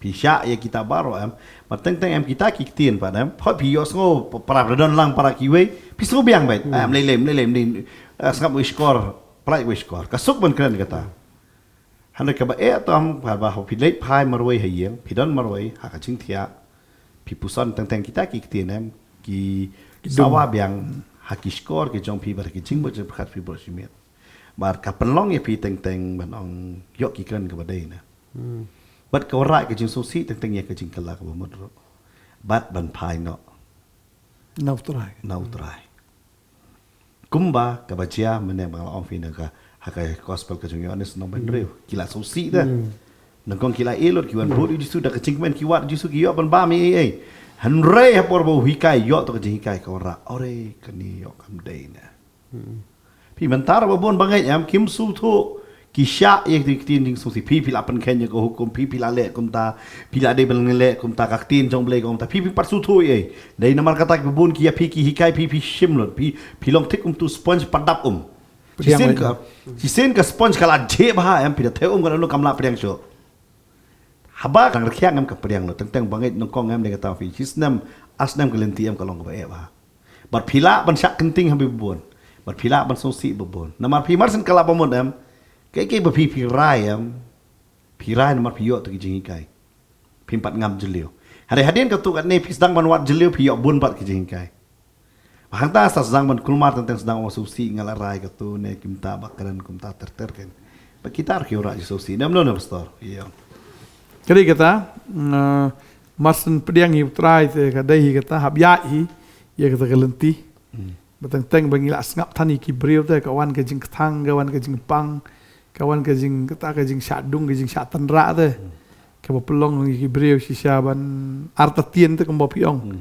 Phi shah ïa kita baroh em, ba teng teng em kita ki ktien pat em, phot phi ïohsngew, para, para don lang para kiwei, phi sngew biang beit, em lei lei, em lei lei, em lei, eh, sngap wei shkor, pynlait wei shkor, ka suk ban kren kata. Hynrei kaba eh tam, kaba phi leit phai marwei ha ïing, phi don marwei ha ka jingthiah, phi puson teng teng kita ki ktien em, ki sawa biang ha ki shkor ki jong phi bad ha ki jingmut jingpyrkhat phi baroh shi miet. Bad ka pynlong ïa phi teng teng ban ong ïoh ki kren kaba dei na. Bad ka wanrah ka jingsngewsih teng teng ïa ka jingkylla kaba mut ruh. Bad ban phai noh na u Trai. Na u Trai. Kumba kaba jia mynne ba nga la ong phi na ka, ha ka gospel ka jong u Ïoannis lynnong ba hynriew. Ki la sngewsih da. Nyngkong ki la ïeh lut, ki wan bud ïa u Jisu da ka jingkmen, ki wad ïa u Jisu, ki ïoh ban bam ei ei ei. Hynrei ha por ba u hikai ïoh to ka jinghikai ka wanrah, ore kane ïoh kam dei na. Phi mynta ruh ba bun bangeit em kim sngewthuh. Ki shah ïa ki ktien jingsngewsih. Phi, phi la pynkheiñ ïa ka hukum, phi, phi la leh kumta, phi la dei ban leh kumta, ka ktien jong u Blei kumta. Phi, phi pat sngewthuh ei. Dei namar kata ki bun ki ïa phi ki hikai phi, phi shim lut. Phi, phi long thik kum tu sponge pat dap um. Shisien ka, shisien ka sponge ka la jhieh bha em, phi da theh um ka la long kam lah pdiang shuh. Haba ka nang rkhiang em ka pdiang lut, teng teng bangeit nyngkong em, dei kata phi shi snem, ar snem ka lynti em ka long kaba eh bha. Bad phi lah ban shah kynting ha ba bun. Bad phi lah ban sngewsih ba bun. Namar phi mar shen ka la ba mut em. Kaei kaei ba phi phi rai em. Phi rai namar phi ïoh to ki jinghikai. Phim pat ngam jylliew. Hynrei hadien katto katne phi sdang ban wad jylliew phi ïoh bun pat ki jinghikai. Ba hangta sa sdang ban kulmar teng teng sdang ong sngewsih nga la rai katto ne kumta ba kren kumta ter ter kan. Ba kita ruh ki wanrah jingsngewsih. Namar ne pastor. Ïa. Ka dei kata, mm, mar shen pdiang ïa u Trai te ka dei hi kata hap ïaid hi ïa kata ka lynti. Ba teng teng ba ngi la sngap than ïa ki briew te ka wan ka jingkthang, ka wan ka jingpang, ka wan ka jing, kata ka jingshah dung, ka jingshah tynrah te. Kaba pynlong ïa ki briew shisha ban artatien te kumba phi ong.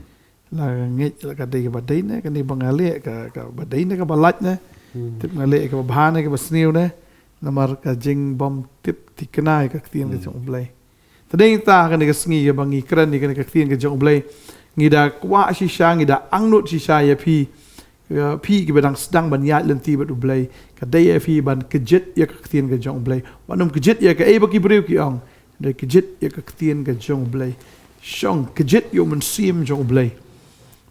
La ngeit la ka dei kaba dei ne, kane ba nga leh ka, kaba dei ne kaba lait ne. Tip nga leh kaba bha ne kaba sniew ne. Namar ka jingbym tip thikna ïa ka ktien ka jong u Blei. Te dei ta kane ka sngi kaba ngi kren ïa kane ka ktien ka jong u Blei. Ngi da kwah shisha, ngi da angnud shisha ïa phi. Ïa phi kiba dang sdang ban ïaid lynti bad u Blei. Ka dei ïa phi ban kjit ïa ka ktien ka jong u Blei. Wat nym kjit ïa kaei ba ki briew ki ong. Dei kjit ïa ka ktien ka jong u Blei. Shong kjit ïa u mynsiem jong u Blei.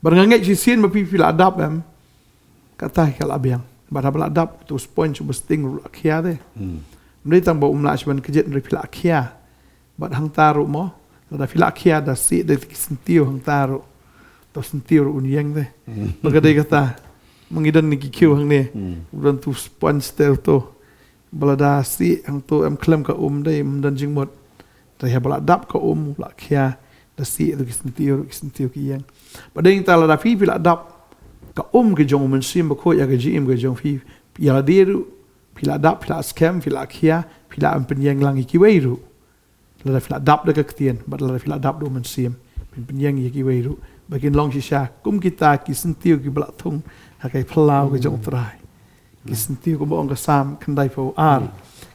Bad nga ngeit shisien ba phi phi la dap em. Kata ka la biang. Bad haba la dap to sponge ba sting ruh la khia te. Ym dei tang ba um lah shuh ban kjit hynrei phi la khia. Bad hangta ruh mo. Lada phi la khia da sih da ki syntiew hangta ruh. To syntiew ruh un ïeng te. Ba ka dei kata. Ma ngi don ne ki khiew hangne. Don to sponge te to. Ba lada sih hangto em khlem ka um dei ym don jingmut. Te haba la dap ka um la khia da sih da ki syntiew ruh ki syntiew ki ïeng. Ba dei ta lada phi phi la dap ka um ka jong u Mynsiem Bakhuid ïa ka jingim ka jong phi. Ïa lade ruh phi la dap phi la skhem phi la khia phi la em pynïeng lang ïa kiwei ruh. Lada phi la dap da ka ktien bad lada phi la dap da u Mynsiem phin pynïeng ïa kiwei ruh. Ba kin long shisha kum kita ki syntiew kiba la thung ha ka phyllaw ka jong u Trai. Ki syntiew kumba ong ka Salm khyndaiphew ar.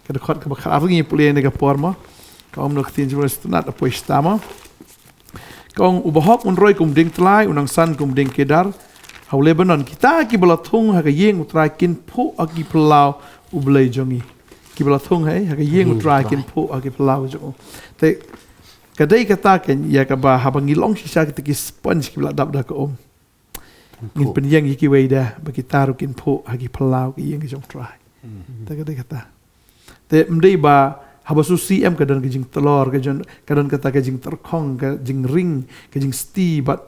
Ka dkhot kaba khatar ngi pule ne ka por mo. Ka ong na ka ktien jong u Spanysh, tang da poi sha ta mo. Ka ong, u bahok un roi kum u dieng tlai, u nangsan kum u dieng kedar ha u Lebanon. Kita kiba la thung ha ka ïing u Trai kin phuh ha ki phyllaw u Blei jong ngi. Kiba la thung ha, ha ka ïing u Trai kin phuh ha ki phyllaw jong u. Te ka dei kata ka ïa kaba haba ngi long shisha kita ki sponge kiba la dap da ka um. Ngin pynïeng ïa kiwei de ba kita ruh kin phuh ha ki phyllaw ka ïing ka jong u Trai. Te ka dei kata. Te ym dei ba haba sngewsih em ka don ka jingtlor, ka jon, ka don kata ka jingtyrkhong, ka jingring, ka jingsti bad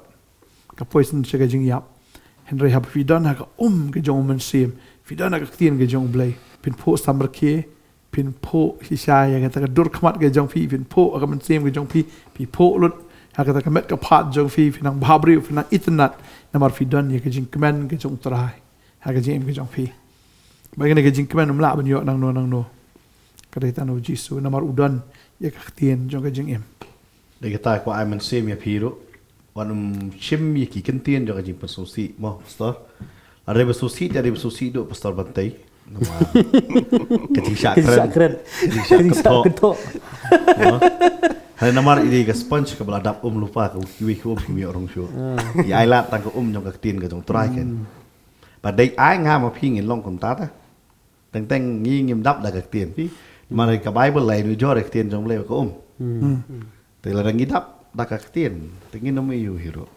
ka poison sha ka jingïap. Hynrei haba phi don ha ka um ka jong u Mynsiem, phi don ha ka ktien ka jong u Blei, phin phuh samrkhie, phin phuh shisha ïa kata ka dur khmat ka jong phi, phin phuh ha ka mynsiem ka jong phi, phi phuh lut ha kata ka met ka phad jong phi, phin nang bhabriew, phin nang itynnad, namar phi don ïa ka jingkmen ka jong u Trai ha ka jingim ka jong phi. Ba kane ka jingkmen ym lah ban ïoh nangno nangno. Ka dei tang na u Jisu, namar u don ïa ka ktien jong ka jingim. Dei kata ka ai mynsiem ïa phi ruh. Wat nym shim ïa ki kyntien jong ka jingpynsngewsih mo, Pastor. Lada dei ba sngewsih, lada dei ba sngewsih duh, Pastor Bantei. Namar ka jingshah kren. Ka jingshah kren. Ka jingshah kynthoh. Mo. Hynrei namar i dei ka sponge kaba la dap um lypa, ka kiwei ki um kim ïoh rung shuh. I ai lad tang ka um jong ka ktien ka jong u Trai kan. Ba dei ai nga ma phi ngin long kumta ta. Teng teng ngi ngim dap da ka ktien phi. Namar ka Bible la ïanujor ïa ka ktien jong u Blei ka um. Te lada ngi dap da ka ktien, te ngin ym ïoh hi ruh.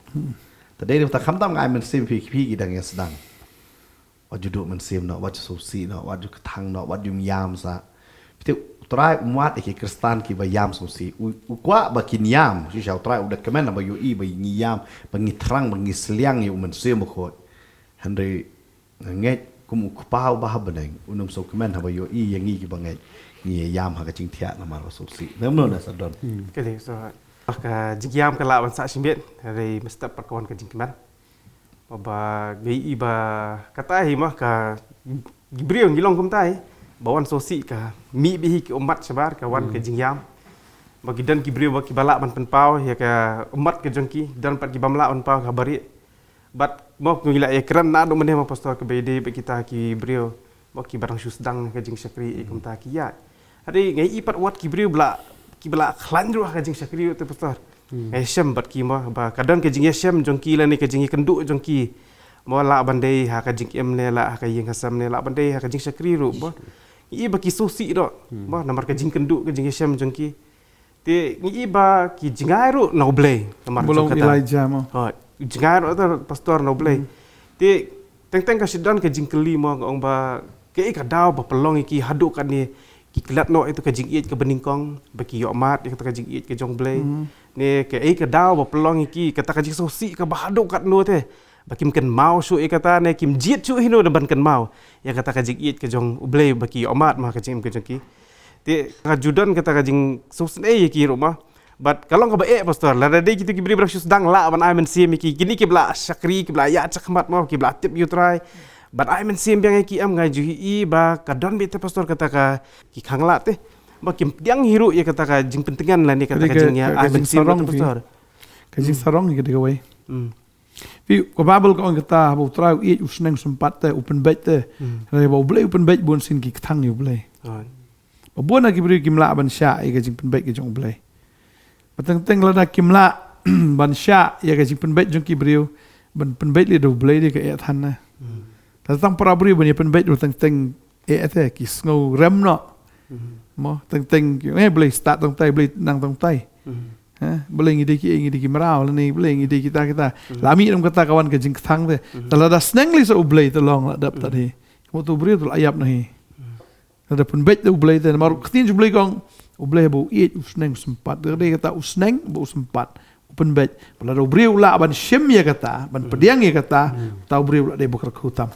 Te dei ta khamtam nga ai mynsiem phi, phi ki dang ïa sdang. Wat ju duh mynsiem noh, wat ju sngewsih noh, wat ju kthang noh, wat ju ïam sa. Phi tip, u Trai um wad ïa ki Khristan kiba ïam sngewsih. U, u kwah ba kin ïam, shisha u Trai u da kmen ba ïohi ba ngi ïam, ba ngi thrang, ba ngi sliang ïa u Mynsiem Bakhuid. Hynrei nga ngeit kum u Kpa uba ha bneng, un ym sngewkmen haba ïohi ïa ngi kiba ngeit ngi ïam ha ka jingthiah namar ba sngewsih. Namar na sa don. Ka dei so, ka jingïam ka lah ban sah shimet, hynrei mynstep pat ka wan ka jingkmen. Ba, ba ngi i ba kata hi ma ka, ki briew ngi long kumta hi. Ba wan sngewsih ka mih beit hi ki ummat shabar ka wan ka jingïam. Ba ki don ki briew ba kiba lah ban pynpaw ïa ka ummat ka jong ki, don pat kiba ym lah ban paw ka barieh. Bad mo ngi la ïa kren naduh mynne mo Pastor, kaba ïadei bad kita ki briew mo kiba dang shu sdang ka jingshakri, eh, kumta ki ïa. Hynrei ngi i pat wat ki briew ba la, kiba la khlaiñ ruh ha ka jingshakri ruh te Pastor. Ngi ïashem bad ki mo, ba ka don ka jingïashem jong ki lane ka jingïakynduh jong ki. Mo lah ban dei ha ka jingim ne lah ha ka ïing ha sem ne lah ban dei ha ka jingshakri ruh mo. Ngi i ba ki sngewsih ruh mo namar ka jingkynduh ka jingïashem jong ki. Te ngi i ba ki jngai ruh na u Blei namar jong kata. Elijah mo. Ha, jngai ruh ta Pastor na u Blei. Te teng teng ka shu don ka jingkylli mo, nga ong ba kaei ka daw ba pynlong ïa ki haduh katne, ki klet noh ïa tu ka jingïeit kaba nyngkong ba ki ïohmad ïa kata ka jingïeit ka jong u Blei. Ne kaei ka daw ba pynlong ïa ki kata ka jingsngewsih kaba haduh katno te ba kim kynmaw shuh ïa kata ne kim jied shuh hino da ban kynmaw ïa kata ka jingïeit ka jong u Blei ba ki ïohmad ma ka jingim ka jong ki. Te ka ju don kata ka jingsngewsih ïa ki ruh ma. Bad ka long kaba eh Pastor, lada dei kito ki briew ba dang shu sdang lah ban ai mynsiem ïa ki, kine kiba la shakri, kiba la ïaid shakhmat mo, kiba la tip ïa u Trai. Bad ai mynsiem biang ïa ki, em nga ju i ba ka don beit te Pastor kata ka ki khanglad te ba kim pdiang hi ruh ïa kata ka jingpyntngen lane kata ka jingïa ai mynsiem te Pastor. Ka jingsarong ïa kata kawei. Phi, ka Baibl ka ong kata, haba u Trai u ïeit u sneng u sympat te, u pynbeit te. Hynrei haba u Blei u pynbeit, bun sien ki kthang ïa u Blei. Ba bun na ki briew kim lah ban shah ïa ka jingpynbeit ka jong u Blei. Ba teng teng lada kim lah ban shah ïa ka jingpynbeit jong ki briew, ban pynbeit lei da u Blei de ka eh than na. Lada tang para briew ban ïa pynbeit ruh teng teng eh te ki sngew rem noh. Mo, teng teng ki, eh, Blei stad tang tai, Blei nang tang tai. Ha, Blei ngi dei ki, ngi dei ki mraw lane Blei ngi dei kita kita. La mih ruh kata ka wan ka jingkthang te. Te lada sneng lei sa u Blei te long la dep ta dei. Mo tu briew tu la ïap na hi. Lada pynbeit da u Blei te, namar ka ktien jong u Blei ka ong, u Blei ba u ïeit u sneng u sympat. Te dei kata u sneng ba u sympat, u pynbeit. Ba lada u briew u lah ban shim ïa kata, ban pdiang ïa kata, ta u briew u lah dei ba kyrkhu tam.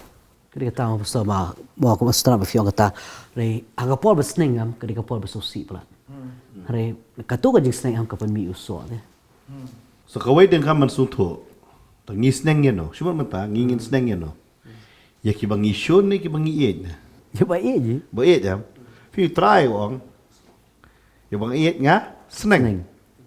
Ka dei kata mo Pastor, ma mo ka Pastor ba phi ong kata. Hynrei ha ka por ba sneng em, ka dei ka por ba sngewsih palat. Hynrei kato ka jingsneng em ka pynmih u soh te. So kawei dang ka man sngewthuh. Ta ngi sneng ïa no, shu mynta ngi ngin sneng ïa no. Ïa kiba ngi shun ne kiba ngi ïeit ne? Ïa ba ïeit ji. Ba ïeit em. Phi trai ong. Ïa ba ngi ïeit nga sneng. Sneng.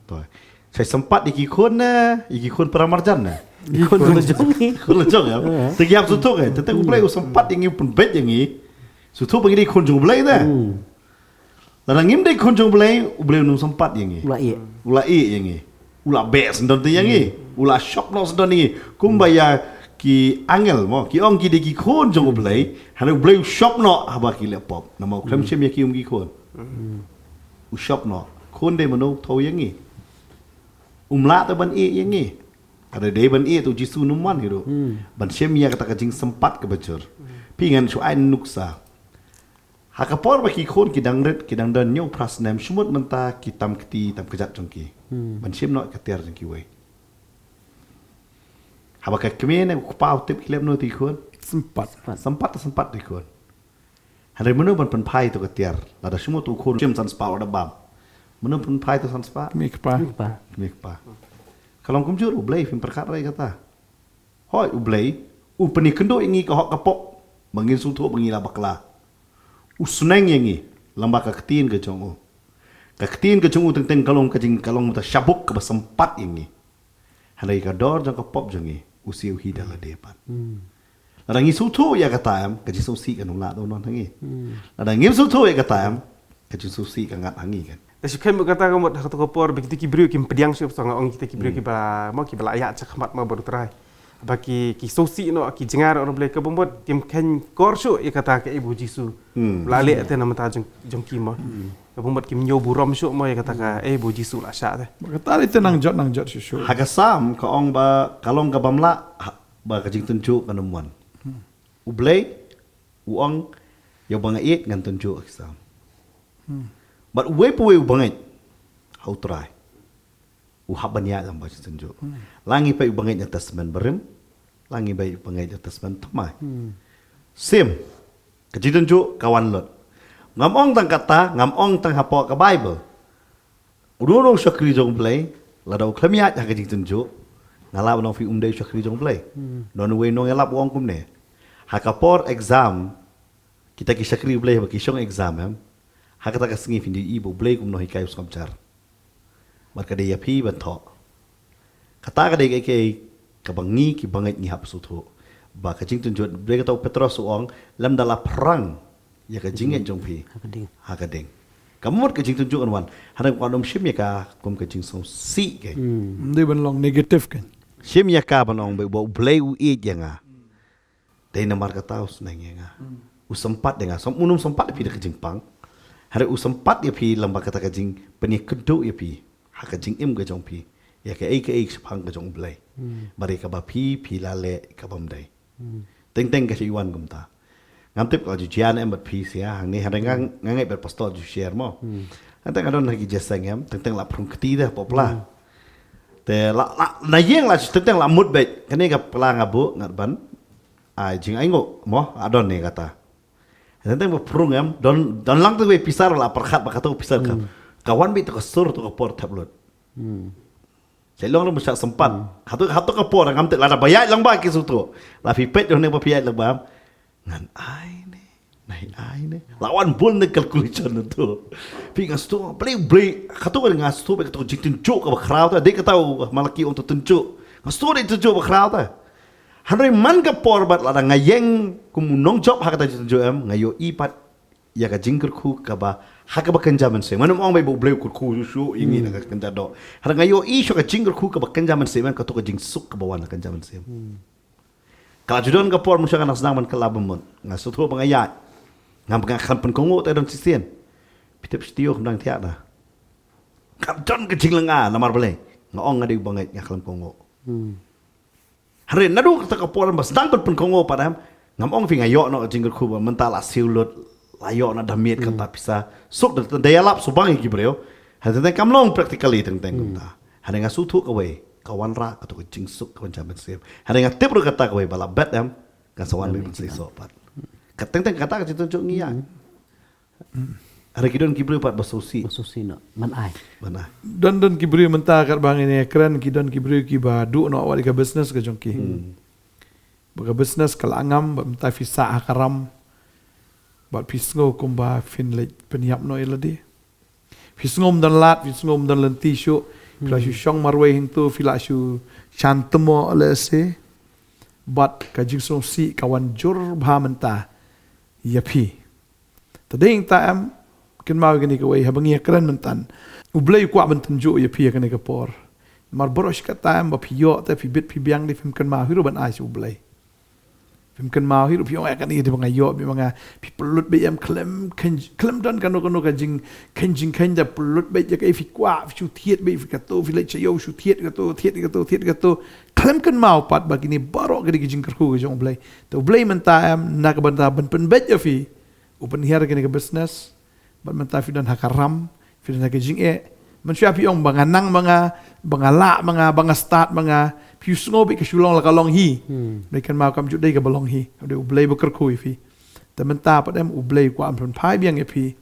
To. Sa sympat ïa ki khun ne, ïa ki khun para marjan ne? Ïa ki khun la jong. Khun la jong em. Te ïa sngewthuh eh. Te te u Blei u sympat ïa ngi, u pynbeit ïa ngi. Sngewthuh ba ngi dei khun jong u Blei te. Lada ngim dei khun jong U Blei, U Blei un ym sympat ïa ngi. U la ïeh. U la ïeh ïa ngi. U la beh syndon te ïa ngi. U la shop noh syndon ïa ngi. Kumba ïa ki angel mo, ki ong ki dei ki khun jong U Blei. Hynrei U Blei u shop noh haba ki leh pop. Namar u khlem shim ïa ki kum ki khun. U shop noh. Khun dei mano, thew ïa ngi. Um lah te ban ïeh ïa ngi. Ka dei ban ïeh te U Jisu un ym wan hi ruh. Ban shim ïa kata ka jingsympat kaba jur. Phi, ngan shu ai nuksa. Ha ka por ba ki khun ki dang rit, ki dang don hynñiew phra snem, shu mut mynta ki tam kti tam kjat jong ki. Ban shim noh ka tiar jong kiwei. Haba ka kmie ne u kpa u tip, ki leh mano ïa ki khun? Sympat. Sympat, sympat ïa ki khun. Hynrei mano ban pynphai ïa ka tiar? Lada shu mut u khun shim san spah, u da bam. Mano pynphai ïa ka san spah? Kmie kpa. Kmie kpa. Kmie kpa. Ka long kumjuh ruh U Blei, phim pyrkhat re ïa kata? Hooid, U Blei u pynïakynduh ïa ngi ka hok ka pop, ba ngin sngewthuh ba ngi la bakla. U sneng ïa ngi lyngba ka Ktien ka jong u. Ka Ktien ka jong u teng teng ka long ka jing, ka long mynta shabuk kaba sympat ïa ngi. Hynrei ka dor jong ka pop jong ngi, u siew hi da lade pat. Lada ngi sngewthuh ïa kata em, ka jingsngewsih kan ym lah don ha ngi. Lada ngim sngewthuh ïa kata em, ka jingsngewsih ka ngat ha ngi kan. Te shu kheiñ mut kata ka mut ha kato ka por ba kita ki briew kim pdiang shuh, ba nga ong kita ki briew kiba, mo, kiba la ïaid shakhmat mo bad U Trai. Ba ki, ki sngewsih noh, ki jngai noh, U Blei, kaba mut kim kheiñ kor shuh ïa kata kaei ba U Jisu u la leh te na bynta jong, jong ki mo. Kaba mut kim ñiew burom shuh mo ïa kata kaei ba U Jisu u la shah te. Ba kata dei te nang jot, nang jot shuh shuh. Ha ka Salm ka ong ba ka long kabym lah, ha, ba ka jingtynjuh kan ym wan. U Blei u ong, ïa uba nga ïeit ngan tynjuh, ha ka Salm. Bad uwei pa uwei uba ngeit ha U Trai, u hap ban ïaid lyngba ka jingtynjuh. La ngi peit uba ngeit na Testament Barim, la ngi peit uba ngeit na Testament Thymmai. Same. Ka jingtynjuh ka wan lut. Ngam ong tang kata, ngam ong tang hapoh ka Bible. Uno uno u shakri jong U Blei, lada u khlem ïaid ha ka jingtynjuh, nga lah ban ong ïa phi um dei u shakri jong U Blei. Don uwei u nongïalap u ong kumne: Ha ka por exam, kita ki shakri U Blei ba ki shong exam em, ha kata ka sngi phin ïohi ba U Blei kumno hikai u sngap jar. Bad ka dei ïa phi ban thoh. Kata ka dei kaei kaei kaba ngi kiba ngeit ngi hap sngewthuh. Ba ka jingtynjuh, U Blei, kata u Petros u ong, lymda la phrang ïa ka jingngeit jong phi ha ka ding, ha ka ding, ka mut ka jingtynjuh kan wan. Hynrei kan ym shim ïa ka kum ka jingsngewsih kein. Ym dei ban long negative kein. Shim ïa ka ban ong ba U Blei u ïeit ïa nga. Dei namar kata u sneng ïa nga. U sympat ïa nga. Sym-, un ym sympat ïa phi da ka jingpang. Hynrei u sympat ïa phi lyngba kata ka jingpynïakynduh ïa phi ha ka jingim ka jong phi, ïa kaei kaei shaphang ka jong U Blei. Bad ïa kaba phi, phi la leh kabym dei. Teng teng ka shu wan kumta. Ngam tip ka la ju jia ne em bad phi sha hangne, hynrei nga, nga ngeit bad pastor ju share mo. Teng teng nga don ha ki jingïaseng em, teng teng la phrung kti da pop la. Te la, la, na ïing la teng teng la mut beit. Kane ka pla nga buh ngat ban ai jingainguh mo, adon ne kata. Teng teng ba phrung em, don, don lang te wei pisa, la pyrkhat ba kato pisa ka, ka wan beit to ka sur to ka por thep lut. Sa long ruh ba shah sympat. Hato, hato ka por ngam tip, lada ba ïaid lang ba ki sngewthuh. La phi peit ruh ne ba phi ïaid lang ba, ngan ai ne, nai ai ne. La wan bun ne calculation na to. Phi, nga sngewthuh, Blei, Blei, kato ka nga sngewthuh ba kato jingtynjuh kaba khraw ta. Dei kata u Malaki ong to tynjuh. Nga sngewthuh dei tynjuh ba khraw ta. Hynrei man ka por bad lada nga ïeng kum u nongjop ha kata jingtynjuh em, nga ïohi pat ïa ka jingkyrkhu kaba ha kaba kynja mynsiem. Ngan ym ong ba U Blei u kyrkhu shuh shuh ïa ngi na ka kynja doh. Hynrei nga ïohi shuh ka jingkyrkhu kaba kynja mynsiem, kato ka jingsuk kaba wan na kynja mynsiem. Ka la ju don ka por, mynshwa nga nang sdang ban kylla ba mut. Nga sngewthuh ba nga ïaid. Ngam, nga khlem pynkohnguh te don shisien. Phi tip shuh te ïoh, ngam dang thiah da. Ka don ka jinglynga namar balei? Nga ong nga dei uba ngeit, nga khlem kohnguh. Hynrei naduh kata ka por ba sdang ban pynkohnguh pat em, ngam ong phi nga ïoh noh ka jingkyrkhu ba mynta la siew lut, la ïoh noh da miet kata pisa. Suk da, da ïalap shu bang ïa ki briew. Hynrei teng teng kam long practically teng teng kumta. Hynrei nga sngewthuh kawei, ka wanrah kato ka jingsuk kaba kynja mynsiem. Hynrei nga tip ruh kata kawei ba la bet em, kan sa wan beit ban seisoh pat. Ka teng teng kata ka jingtynjuh ngi ïaid. Hynrei ki don ki briew pat ba sngewsih. Ba sngewsih noh. Ban ai. Ban ai. Don, don ki briew mynta katba ngin ïakren, ki don ki briew kiba duh noh wat ïa ka business ka jong ki. Ba ka business ka la ngam, bad mynta phi sah ha ka ram. Bad phi sngew kumba phin leit pynïap noh ïa lade. Phi sngew ym don lad, phi sngew ym don lynti shuh. Phi la shu shong marwei hangto, phi la shu shantmo lehse. Bad ka jingsngewsih ka wan jur bha mynta ïa phi. Te dei hangta em, Kynmaw ïa kane kawei, haba ngi ïakren mynta, U Blei u kwah ban tynjuh ïa phi ïa kane ka por. Namar baroh shi katta em ba phi ïoh te phi bit phi biang, dei phim kynmaw hi ruh ban ai sha U Blei. Phim kynmaw hi ruh, phi ong, "Eh, kane dei ba nga ïoh, dei ba nga," phi pynlut beit em, khlem khein, khlem don kano kano ka jing, khein jingkhein, da pynlut beit ïa kaei phi kwah, phi shu thied beit, phi, kato phi leit sha ïew, shu thied kato, thied kato, thied kato. Khlem kynmaw pat ba kine baroh ka dei ka jingkyrkhu ka jong U Blei. Te U Blei mynta em, na ka bynta ban pynbeit ïa phi, u pynhiar ïa kane ka business, bad mynta phi don ha ka ram, phi don ha ka jingeh. Mynshuwa phi ong, "Ba nga nang ma nga, ba nga lah ma nga, ba nga stad ma nga." Phi sngew beit ka shu long la ka long hi. Hmm. Dei, kynmaw, kam ju dei kaba long hi. Dei U Blei ba kyrkhu ïa phi. Te mynta pat em, U Blei u kwah ban pynphai biang ïa phi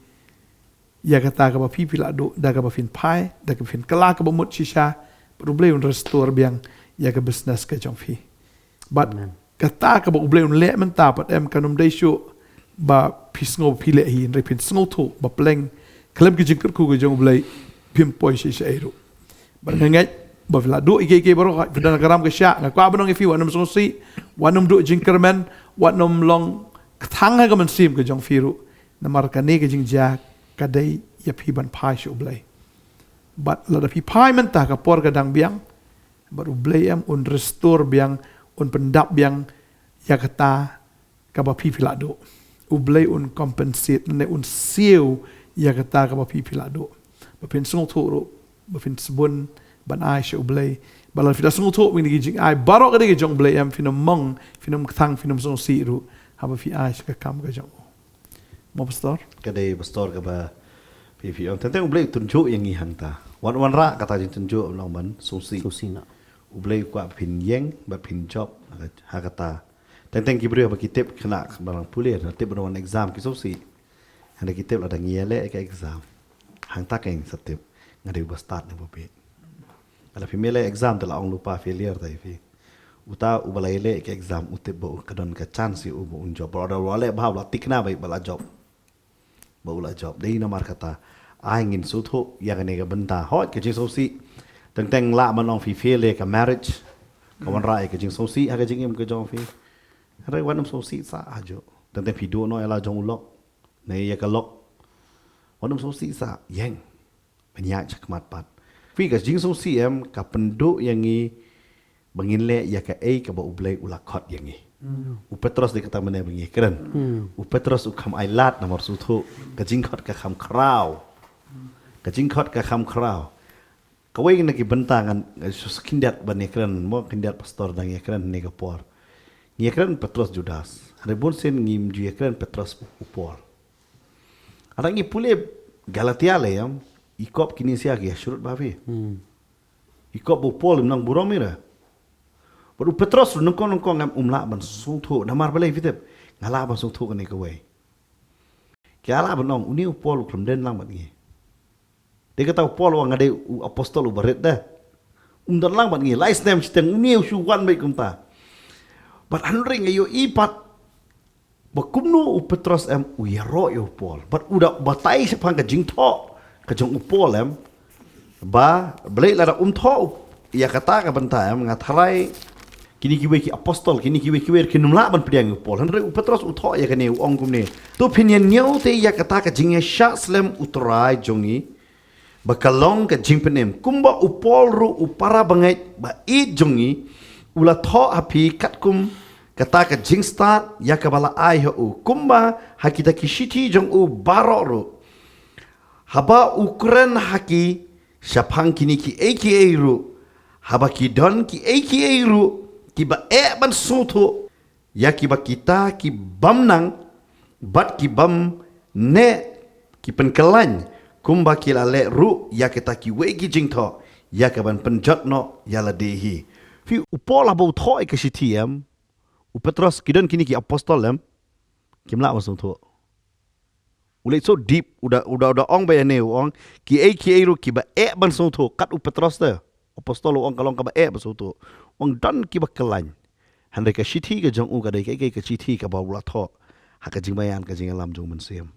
ïa kata kaba phi phi la duh, da kaba phin phai, da kaba phin kylla kaba mut shisha. Bad U Blei un restore biang ïa ka business ka jong phi. Bad Amen. Kata kaba U Blei un leh mynta pat em, kan ym dei shuh ba phi sngew phi leh hi, hynrei phin sngewthuh ba pleng khlem ka jingkyrkhu ka jong U Blei phim poi sha, sha ei ruh. Bad nga ngeit ba phi la duh ïa kiei kiei baroh, phi don ha ka ram ka shah, nga kwah ban ong ïa phi, wat nym sngewsih, wat nym duh jingkyrmen, wat nym long kthang ha ka mynsiem ka jong phi ruh. Namar kane ka jingjia ka dei ïa phi ban phai sha U Blei. Bad lada phi phai mynta, ka por ka dang biang, bad U Blei em un restore biang, un pyndap biang ïa kata kaba phi phi la duh. U Blei un compensate, ne un siew ïa kata kaba phi phi la duh. Ba phin sngewthuh ruh, ba phin sbun ban ai sha U Blei. Ba lada phi da sngewthuh ba kine ki jingai baroh ka dei ka jong U Blei em, phin ym mong, phin ym kthang, phin ym sngewsih ruh haba phi ai sha ka kam ka jong U. Mo, Pastor? Ka dei, Pastor, kaba phi phi ong, teng teng U Blei u tynjuh ïa ngi hangta. Wan, wanrah kata jingtynjuh, ym long ban sngewsih. Sngewsih noh. U Blei u kwah phin ïeng bad phin jop ha ka, ha kata. Teng teng ki briew ba ki tip khynnah ba nang pule, na tip ba wan exam ki sngewsih. Hynrei ki tip lada ngi ïaleh ka exam, hangta ka ïeng sa tip nga dei uba stad ne uba bieit. Lada phim ïaleh exam te la ong lypa, failure te ïa phi. Uta uba la ïaleh ka exam u tip ba u ka don ka chance ïa u ba un jop. Ba u la leh bha, u la tikna ba, ba la jop. Ba u la jop. Dei namar kata, ai ngin sngewthuh ïa kane ka bynta. Hooid, ka jingsngewsih, teng teng lah ban ong phi fail ïa ka marriage, ka wanrah ïa ka jingsngewsih ha ka jingim ka jong phi. Hynrei wat nym sngewsih sah hajuh. Teng teng phi duh noh ïa la jong u lok, ne ïa ka lok, wat nym sngewsih sah, ïeng ban ïaid shakhmat pat. Phi, ka jingsngewsih em ka pynduh ïa ngi ba ngin leh ïa kaei kaba U Blei u la khot ïa ngi. Hmm. U Petros, dei kata mynne ba ngi kren. Hmm. U Petros u kham ailad namar sngewthuh ka jingkhot ka kham khraw. Ka jingkhot ka kham khraw. Kawei na ki bynta ngan, eh, shu khyndiat ban ïakren, mo, khyndiat Pastor dang ïakren ne ka por. Ngi ïakren Petros Judas. Hynrei bun sien ngim ju ïakren Petros u Paul. Lada ngi pule Galatia lei em, i kop kine sia ki ïa shrut bha phi. Hmm. I kop ba u Paul im nang burom ïa re. Bad u Petros ruh nyngkong nyngkong em um lah ban sngewthuh, namar balei phi tip? Nga lah ban sngewthuh kane kawei. Ki lah ban ong, une u Paul u khlem don lang bad ngi. Dei kata u Paul u ong nga dei u apostol uba rit de. Um don lang bad ngi, lai snem shiteng, une u shu wan beit kumta. Bad hynrei nga ïohi pat ba kumno u Petros em u ïaroh ïa u Paul. Bad u da batai shaphang ka jingthoh ka jong u Paul em. Ba, balei lada um thoh ïa kata ka bynta em, nga tharai kine kiwei ki apostol, kine kiwei kiwei kin ym lah ban pdiang ïa u Paul. Hynrei u Petros u thoh ïa kane, u ong kumne. To phin ïa ñiew te ïa kata ka jingïashah slem U Trai jong ngi, ba ka long ka jingpynim. Kumba u Paul ruh u para bangeit ba ïeit jong ngi, u la thoh ha phi katkum kata ka jingstad ïa kaba la ai ha u. Kumba ha kita ki shithi jong u baroh ruh. Haba u kren ha ki shaphang kine kiei kiei ruh. Haba ki don kiei kiei ruh kiba eh ban sngewthuh ïa kiba kita ki bym nang bad ki bym neh ki pynkyllaiñ, kumba ki la leh ruh ïa kita kiwei ki jingthoh ïa ka ban pynjot noh ïa lade hi. Phi, u Paul haba u thoh ïa ka shithi em, u Petros, ki don kine ki apostol em, kim lah ban sngewthuh. U leit so deep, u da, u da, u da ong ba ïa ne, u ong, kiei kiei ruh kiba eh ban sngewthuh, kat u Petros te. Apostol u ong ka long kaba eh ban sngewthuh. U ong don kiba kyllaiñ. Hynrei ka shithi ka jong u ka dei ka, ka, ka shithi kaba u la thoh ha ka jingbaïan ka jingïalam jong u Mynsiem.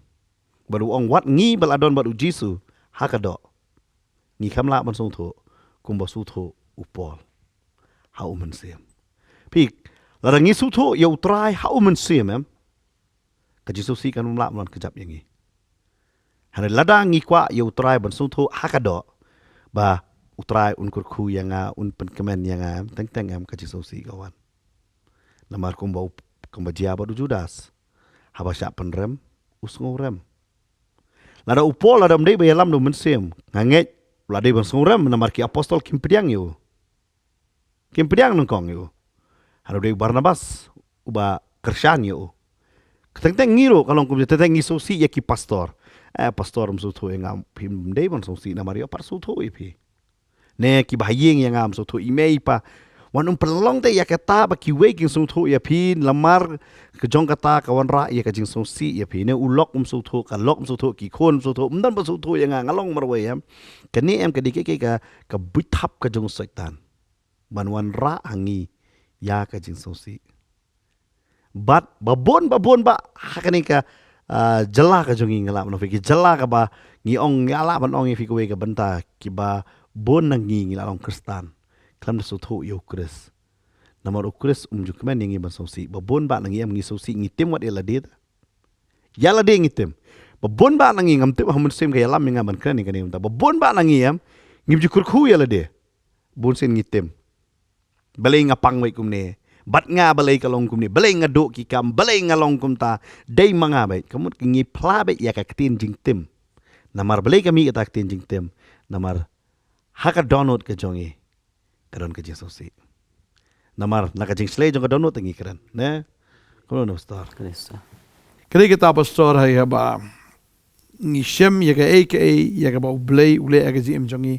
Bad u ong wat ngi ba la don bad u Jisu ha ka doh, ngi kham lah ban sngewthuh kumba sngewthuh u Paul ha u Mynsiem. Phi, lada ngi sngewthuh ïa U Trai ha u Mynsiem em, ka jingsngewsih kan ym lah ban kjap ïa ngi. Hynrei lada ngi kwah ïa U Trai ban sngewthuh ha ka doh, ba U Trai un kyrkhu ïa nga, un pynkmen ïa nga, teng teng em ka jingsngewsih ka wan. Namar kumba u, kumba jia bad u Judas, haba shah pynrem, u sngewrem. Lada u Paul lada ym dei ba ïalam da u Mynsiem, nga ngeit u la dei ban sngewrem namar ki apostol kim pdiang ïa u. Kim pdiang nyngkong ïa u. Hynrei u dei u Barnabas uba kyrshan ïa u. Teng teng ngi ruh ka long kumne, teng teng ngi sngewsih ïa ki pastor. Eh, pastor ym sngewthuh ïa nga, phim dei ban sngewsih namar ïoh pat sngewthuh ïa phi. Ne kiba ha ïing ïa nga ym sngewthuh, i mei i pa. Wat nym pynlong te ïa kata ba kiwei kin sngewthuh ïa phi, namar ka jong kata ka wanrah ïa ka jingsngewsih ïa phi. Ne u lok ym sngewthuh, ka lok ym sngewthuh, ki khun ym sngewthuh, ym don ba sngewthuh ïa nga, nga long marwei em. Kane em ka dei ka, ka, ka buit thap ka jong u Soitan ban wanrah ha ngi ïa ka jingsngewsih. Bad ba bun, ba bun ba ha kane ka, ah, jylla ka jong ngi, nga lah ban ong ïa phi, ki jylla kaba ngi ong, nga lah ban ong ïa phi kawei ka bynta, kiba bun na ngi ngi la long Khristan, khlem da sngewthuh ïa U Khrist. Namar U Khrist um ju kmen ïa ngi ban sngewsih. Ba bun ba na ngi em ngi sngewsih, ngi tim wat ïa lade ta. Ïa lade ngi tim. Ba bun ba na ngi, ngam tip ha u Mynsiem ka ïalam ïa nga ban kren ïa kane mynta. Ba bun ba na ngi em, ngim ju kyrkhu ïa lade. Bun sien ngi tim. Balei nga pang beit kumne? Bad nga balei ka long kumne? Balei nga duh ki kam? Balei nga long kumta? Dei ma nga beit. Ka mut ngi phla beit ïa ka ktien jingtim. Namar balei ka mih kata ka ktien jingtim? Namar ha ka dohnud ka jong ngi ka don ka jingsngewsih. Namar na ka jingshlei jong ka dohnud te ngi kren, ne? Kumno, pastor? Ka dei kata, pastor, ha ïa ba ngi shem ïa kaei kaei ïa kaba U Blei u leh ha ka jingim jong ngi,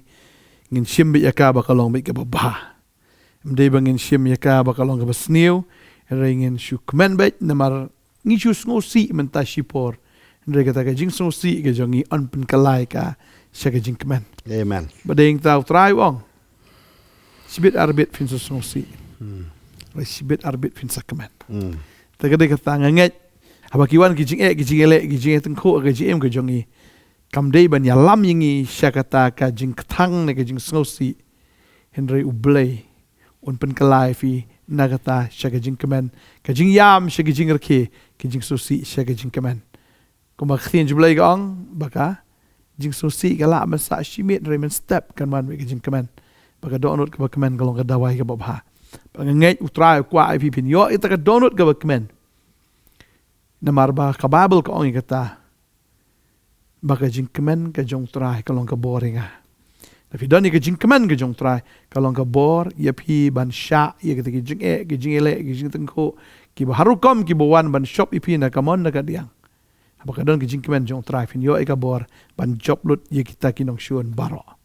ngin shem beit ïa ka ba ka long beit kaba bha. Ym dei ba ngin shem ïa ka ba ka long kaba sniew, hynrei ngin shu kmen beit namar ngi shu sngewsih mynta shipor. Hynrei kata ka jingsngewsih ka jong ngi yn pynkylla ïa ka sha ka jingkmen. Amen. Ba dei ïa kata U Trai u ong, shibit arbit phin sa sngewsih. Hmm. Hynrei shibit arbit phin sa kmen. Hmm. Te ka dei kata nga ngeit, haba ki wan ki jingeh, ki jingïaleh, ki jingïatyngkhuh ha ka jingim ka jong ngi, kam dei ban ïalam ïa ngi sha kata ka jingkthang ne ka jingsngewsih. Hynrei U Blei un pynkylla ïa phi na kata sha ka jingkmen, ka jingïam sha ka jingrkhie, ka jingsngewsih sha ka jingkmen. Kumba ka ktien jong U Blei ka ong, ba ka jingsngewsih ka lah ban sah shi miet, hynrei mynstep kan wan beit ka jingkmen. Ba ka dohnud kaba kmen ka long ka dawai kaba bha. Ba nga ngeit U Trai u kwah ïa phi phin ïoh ïa kata ka dohnud kaba kmen. Namar ba ka Baibl ka ong ïa kata, ba ka jingkmen ka jong U Trai ka long ka bor ïa nga. Lada phi don ïa ka jingkmen ka jong U Trai, ka long ka bor ïa phi ban shah ïa kita ki jingeh, ki jingïaleh, ki jingïatyngkhuh, kiba har rukom kiba wan ban shop ïa phi na ka mon na ka diang. Haba ka don ka jingkmen jong U Trai, phin ïoh ïa ka bor ban jop lut ïa kita ki nongshun baroh.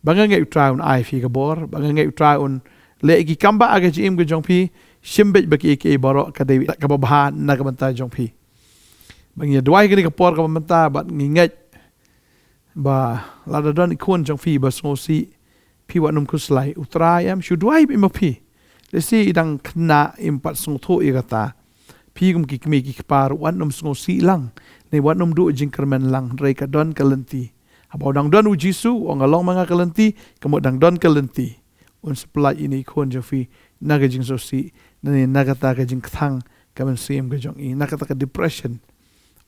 Ba nga ngeit U Trai un ai phi ka bor, ba nga ngeit U Trai un leh ïa ki kam ba ha ka jingim ka jong phi. Shim beit ba kiei kiei baroh ka dei kaba bha na ka bynta jong phi. Ba ngi ïa duwai kane ka por kaba mynta, bad ngi ngeit ba lada don i khun jong phi ba sngewsih, phi wat nym khuslai, U Trai em shu duwai beit ma phi. Lehse i dang khynnah, im pat sngewthuh ïa kata. Phi kum ki kmie ki kpa ruh wat nym sngewsih lang, ne wat nym duh jingkyrmen lang, hynrei ka don ka lynti. Haba u dang don U Jisu, u ong, "Long ma nga ka lynti," ka mut dang don ka lynti. Un sa pyllait ïa i khun jong phi na ka jingsngewsih, ne na kata ka jingkthang ka mynsiem ka jong i, na kata ka depression.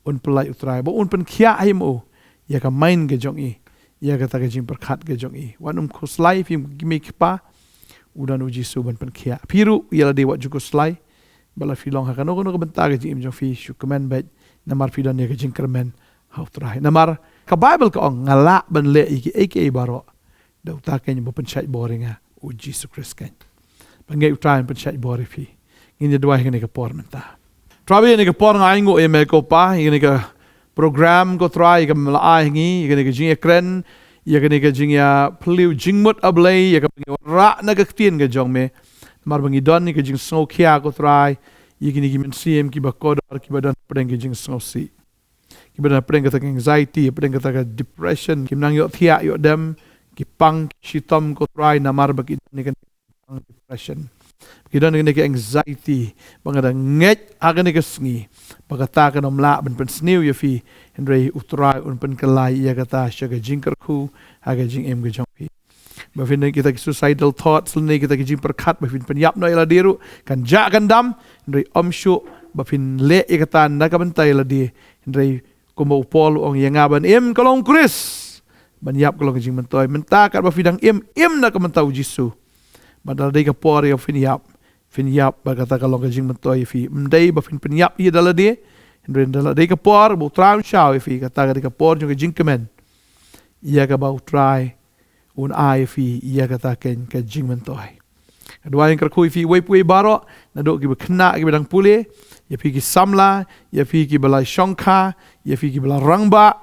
Un pyllait U Trai, ba un pynkhiah hi ma u ïa ka mind ka jong i, ïa kata ka jingpyrkhat ka jong i. Wat nym khuslai phi ki kmie ki kpa, u don U Jisu ban pynkhiah. Phi ruh ïa lade wat ju khuslai, ba la phi long ha kano kano ka bynta ka jingim jong phi, shu kmen beit, namar phi don ïa ka jingkyrmen ha U Trai. Namar ka Baibl ka ong, "Nga lah ban leh ïa kiei kiei baroh da uta keiñ ba pynshait bor ïa nga, U Jisu Khrist keiñ." Ba ngeit U Trai un pynshait bor ïa phi. Ngin ïa duwai kane ka por mynta. Trai, ïa kane ka por nga ainguh ïa me ko Pa, ïa kane ka program ko Trai, ïa ka me la ai ha ngi, ïa kane ka jingïakren, ïa kane ka jingïaphylliew jingmut, A Blei, ïa kaba ngi wanrah na ka ktien ka jong me. Namar ba ngi don ïa ka jingsngewkhia ko Trai ïa kine ki mynsiem kiba kordor, kiba don hapdeng ka jingsngewsih, kiba don hapdeng kata ka anxiety, hapdeng kata ka depression, kim nang ïohthiah ïoh dem, ki pang ki shitom ko Trai, namar ba ki don ïa ka depression. Ki don kane ka anxiety, ba nga da ngeit ha kane ka sngi ba kata kan ym lah ban pynsniew ïa phi, hynrei U Trai un pynkylla ïa kata sha ka jingkyrkhu ha ka jingim ka jong phi. Ba phin, kita ki suicidal thoughts lane kita ki jingpyrkhat ba phin pynïap noh ïa lade ruh kan jah kan dam, hynrei ym shuh ba phin leh ïa kata na ka bynta ïa lade, hynrei kumba u Paul u ong, ïa nga ban im ka long u Khrist, ban ïap ka long ka jingmyntoi. Mynta katba phi dang im, im na ka bynta u Jisu. Bad lada dei ka por ïa phin ïap, phin ïap, bad kata ka long ka jingmyntoi ïa phi. Ym dei ba phin pynïap ïa da lade, hynrei lada dei ka por ba u Trai un shaw ïa phi, kata ka dei ka por jong ka jingkmen, ïa kaba u Trai un ai ïa phi ïa kata ka, ka jingmyntoi. Nga duwai, nga kyrkhu ïa phi uwei pa uwei baroh, naduh kiba khynnah kiba dang pule, ïa phi ki samla, ïa phi kiba la shongkha, ïa phi kiba la rangbah.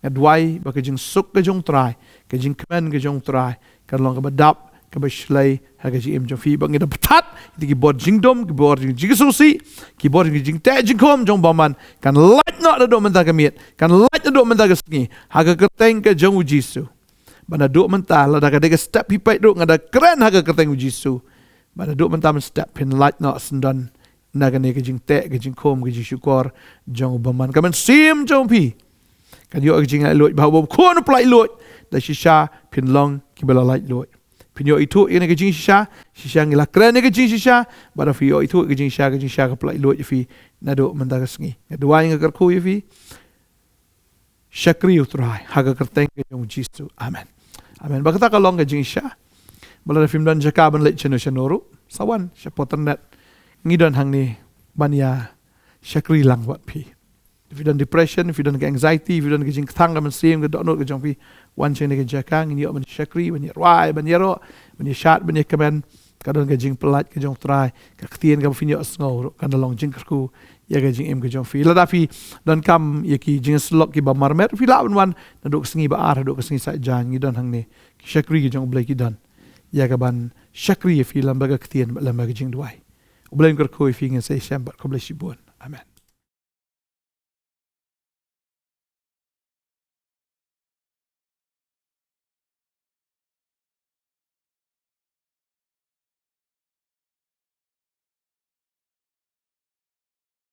Nga duwai ba ka jingsuk ka jong u Trai, ka jingkmen ka jong u Trai, kan long kaba dap, kaba shlei ha ka jingim jong phi. Ba ngi da bthat ïa ki bor jingdum, ki bor jing, jingsngewsih, ki bor jing, jingteh jingkhum jong u bymman, kan lait noh naduh mynta ka miet, kan lait naduh mynta ka sngi, ha ka kyrteng ka jong u Jisu. Ba naduh mynta, lada ka dei ka step phi peit ruh, nga da kren ha ka kyrteng u Jisu, ba naduh mynta mynstep phin lait noh syndon na kane ka jingteh, ka jingkhum, ka jingshukor jong u bymman. Ka mynsiem jong phi kan ïoh ka jinglaitluid, ba haba u Khun u pynlaitluid, da shisha phin long kiba la laitluid. Phin ïoh ithuh ïa kane ka jingshisha, shisha ngi la kren ïa ka jingshisha, bad phi ïoh ithuh ïa ka jingshisha, ka jingshisha ka pynlaitluid ïa phi naduh mynta ka sngi. Nga duwai, nga kyrkhu ïa phi. Shakri ïa u Trai ha ka kyrteng ka jong u Jisu. Amen. Amen. Ba kata ka long ka jingshisha. Ba lada phim don jaka ban leit shano shano ruh, sa wan sha Paternet. Ngi don hangne ban ïa shakri lang bad phi. If you don depression, if you don ka anxiety, if you don ka jingkthang ka mynsiem, ka dohnud ka jong phi, wan sha kane ka jaka, ngin ïoh ban shakri, ban ïa rwai, ban ïaroh, ban ïa shad, ban ïa kmen. Ka don ka jingpyllait ka jong u Trai, ka ktien kaba phin ïohsngew ruh kan da long jingkyrkhu ïa ka jingim ka jong phi. Lada phi donkam ïa ki jingïasyllok kiba marmet, phi lah ban wan naduh ka sngi ba ar haduh ka sngi Saitjaiñ. Ngi don hangne ki shakri ki jong U Blei ki don ïa kaban shakri ïa phi lem bad ka ktien, lem bad ka jingduwai. U Blei un kyrkhu ïa phi, ngin sa ïashem bad, khublei shibun. Amen.